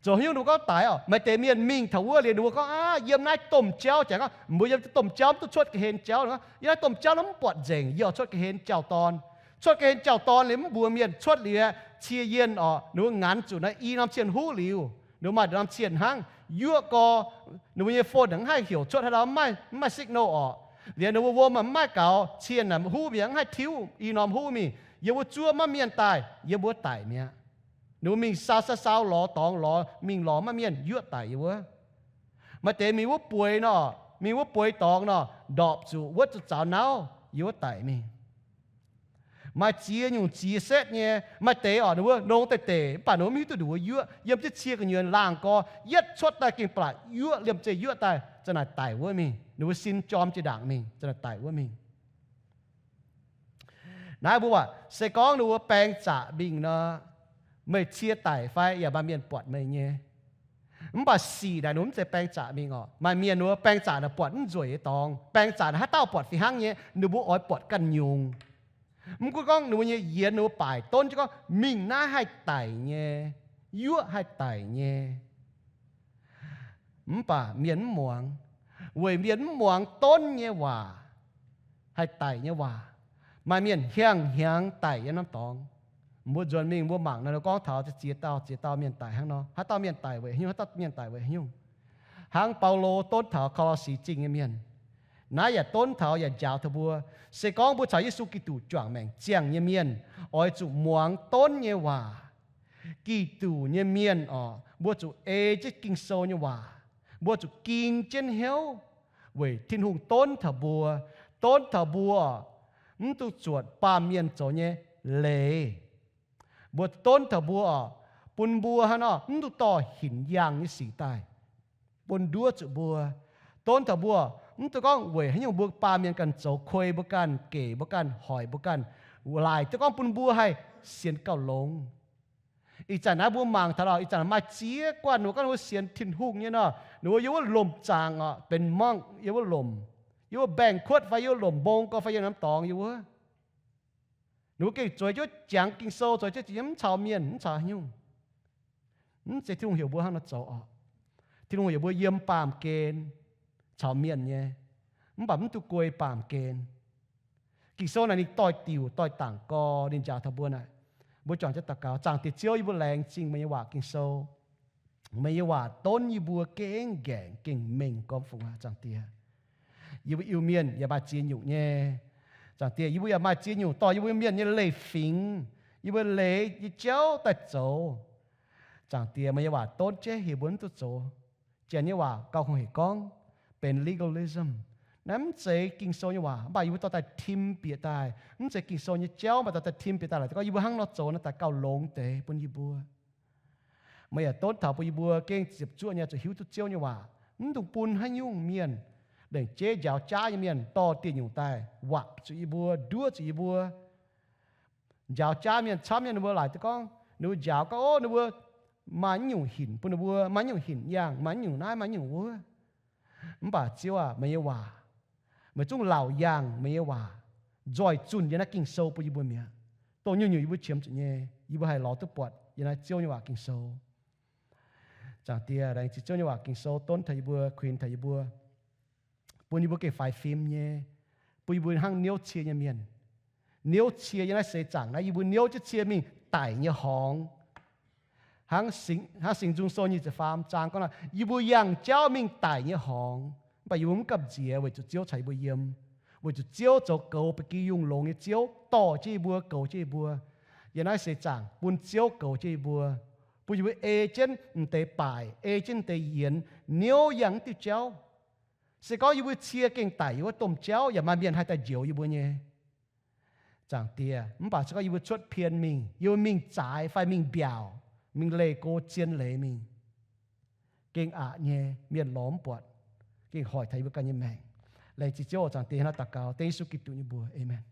Zoux haaix nyungc ninh mbuo gorngv daic oc? Maaih deix mienh mingh taux wuov liuz, ninh mbuo gorngv, Aav, yiem naaiv domh jauv jangx, mbuo yiem domh jauv mv duqv cuotv ga'hlen jauv. Yiem naaiv domh jauv nor mv buatc nzengc, yie oix cuotv ga'hlen jauv-dorn. Cuotv ga'hlen jauv-dorn liuz, mv mbuox mienh, cuotv liuz cie yienh oc, ninh mbuo nganx zuqc naaiv i norm cien huv liuz, ninh mbuo maaih norm cien hnangv, yuoqv gorx, ninh mbuo nyei phone mv haih heuc cuotv haaix dauh, mv maaih signal oc. Liuz ninh mbuo wuom mv maaih gaux, cien naaic huv mi'aqv, mv haih tiuv i norm huv mingh. Yiem wuov zuov maiv mienh daaih, yiem wuov daic mi'aqv. Ninh mbuo mingh sau sau sau lorz dorngx lorz, mingh lorz maiv mienh, yuoqv daic yiem wuov. Maaih deix mingh wuov bueix nor, mingh wuov bueix dorngx nor, ndorpc zuqc wuov zuqc zaux nauv, yiem wuov daic mingh. Maaih ziex nyungc ziex setv nyei. Maaih deix oc, ninh mbuo nongx deix deic, mv baac ninh mbuo mv hiuv duqv ninh mbuo yuoqv. Yiem jienv cie gu'nyuoz laangh gorx, yietv cuotv daaih gengh blatc yuoqv, liemh zeih yuoqv daaih, za'naaic daic wuov mingh. Ninh mbuo sin jorm jiex ndaangc mingh, za'naaic daic wuov mingh. Naaiv mbuo waac se gorngv ninh mbuo baeng zaqc mingh nor, meih cie daic fai yaac maaih mienh buatc meih nyei. Mv baac sic naaic ninh mbuo mv zeiz baeng zaqc mingh oc. Maaih mienh ninh mbuo baeng zaqc naaic buatc mv nzueic nyei dorngx. Baeng zaqc naaic haaix dauh buatc fih hnangv nyei, ninh mbuo oix buatc ganh nyungc. Mv gunv gorngv ninh mbuo nyei yienx ninh mbuo baaic donv jienv gorngv mingh naaiv haih daic nyei, yuoqv haih daic nyei. Mv baac mienh mv muangx, weic mienh mv muangx donv nyei waac, haih daic nyei waac. Maaih mienh hiang hnyangx daic yiem norm dorngx. Mbuo nzuonx mingh mbuo mangc nor, gorngv taux ziex dauh ziex dauh mienh daic hnangv nor. Haaix dauh mienh daic weic haaix nyungc? Haaix dauh mienh daic weic haaix nyungc? Hnangv Baulo donv taux Ko^lo^si Zingh nyei mienh, naaiv yaac donv taux yaac njaaux taux mbuo, se gorngv mbuo caux Yesu Giduc juangc maengc ziangh nyei mienh, oix zuqc muangx donv nyei waac. Giduc nyei mienh oc, mbuo zuqc ei jienv Ging-Sou nyei waac, mbuo zuqc ging jienv hnyouv, weic Tin-Hungh donv taux mbuo, donv taux mbuo oc, mv dungx zuotc baamh mienh zoux nyei leiz. Mbuo donv taux mbuo oc, bun mbuo hnangv nor mv dungx dorh hinc yaangh nyei sic daaih bun nduov zuqc mbuo. Donv taux mbuo, mv dungx gorngv weic haaix nyungc mbuo baamh mienh ganh zoux kuei mbuo ganh, gec mbuo ganh, hoic mbuo ganh, laaic dongh gorngv bun mbuo haih sienx gauh longx. Ih zanc naaiv mbuo mangc taux oc, ih zanc maaih ziex guanh ninh mbuo gorngv ninh mbuo sienx Tin-Hungh nyei nor, ninh mbuo yiem wuov lomc zaangc oc, benx monk, yiem wuov lomc, yiem wuov mbaengx-kuotv fai yiem wuov lomc mbong gorx fai yiem norm dorngx yiem wuov. Ninh mbuo gengh zueiz jienv jangx Ging-Sou, zueiz jienv mv caux mienh, mv caux haaix nyungc. Mv zeiz Tin-Hungh heuc mbuo hnangv nor zoux oc. Tin-Hungh heuc mbuo yiem baamh gen caux mienh nyei, mv baac mv dungx guei baamh gen. Ging-Sou naaic ninh doix-diuc doix-dangc gorx, ninh njaaux taux mbuo naaic. Mbuo juangc jienv daux gaux. Zaangc Diex Ziouv, yie mbuo laengz zingh meih nyei waac Ging-Sou. Meih nyei waac donv yie mbuo gengh nqaengc gengh mengh gormx fungx aqv, Zaangc Diex. Yie mbuo Iu-Mienh yaac maaih ziex nyungc nyei. Zaangc Diex, yie mbuo yaac maaih ziex nyungc dorh yie mbuo mienh nyei leiz-fingx, yie mbuo leiz nyei jauv daaih zoux. Zaangc Diex, meih nyei waac donv jienv heuc mbuo mv duqv zoux. Janx nyei waac gauh hungh hec gorngv benx legalism. Naaiv mv zeiz Ging-Sou nyei waac, mv baac yie mbuo dorh daaih tim bieqc daaih. Mv zeiz Ging-Sou nyei jauv, mv baac dorh daaih tim bieqc daaih laaix gorngv yie mbuo hnangv nor zoux nor daaih gauh longx deix bun yie mbuo. Meih yaac donv taux bun yie mbuo gengh ziepc zuoqv nyei zuqc hiuv duqv Ziouv nyei waac, mv dungx bun haaix nyungc mienh lengc jeiv njaaux jaav nyei mienh dorh dieh nyungc daaih wapc zuqc yie mbuo, nduov zuqc yie mbuo. Njaaux jaav mienh camv nyei, ninh mbuo laaic duqv gorngv, ninh mbuo njaaux gorngv, ov, ninh mbuo maaih mv nyungc hinc bun ninh mbuo, maaih mv nyungc hinc yangh, maaih mv nyungc naaiv, maaih mv nyungc wuov. Mv baac Ziouv aac, meih nyei waac, meih zungv laauc yangh meih nyei waac nzoih zunh yiem naaiv Ging-Sou bun yie mbuo mi'aqv. Dongh nyungc-nyungc yie mbuo qiemx zuqc nyei, yie mbuo haih lorz duqv buatc yiem naaiv Ziouv nyei waac Ging-Sou. Zaangc Diex, laengz zingh Ziouv nyei waac Ging-Sou donv taux yie mbuo, kuinx taux yie mbuo, bun yie mbuo gengh faix fim nyei, bun yie mbuo hnangv niouv cie nyei mienh. Niouv cie yiem naaiv seix zaangc naaiv, yie mbuo niouv jienv cie mingh daic nyei horngz. Hnangv Singx, hnangv Singx Nzung Sou nyic ziepc faam zaang gorngv nor, yie mbuo yangh jauv mingh daic nyei horngz. Mv baac yie mbuo mv gamh nziex weic zuqc Ziouv caux yie mbuo yiem, weic zuqc Ziouv zoux goux ba'gi yungh longx nyei Ziouv, dorh jienv yie mbuo, goux jienv yie mbuo yiem naaiv seix zaangc, bun Ziouv goux jienv yie mbuo, bun yie mbuo ei jienv m'deix baaic, ei jienv m'deix yienx, niouv yangh mv diuh jauv. Se gorngv yie mbuo cie gengh daic yiem wuov domh jauv, yaac maaih mienh haih daaih njoux yie mbuo nyei, Zaangc Diex. Mv baac se gorngv yie mbuo cuotv pien mingh, yie mbuo mingh zaaix fai mingh mbiaauc, mingh leih go zien leiz mingh, gengh aqc nyei, mienh lorz mv buatc, gengh hoic taux yie mbuo ganh nyei maengc. Laengz zingh Ziouv oc, Zaangc Diex. Hnangv naaiv daux gaux dengv Yesu Giduc nyei mbuox, aamen.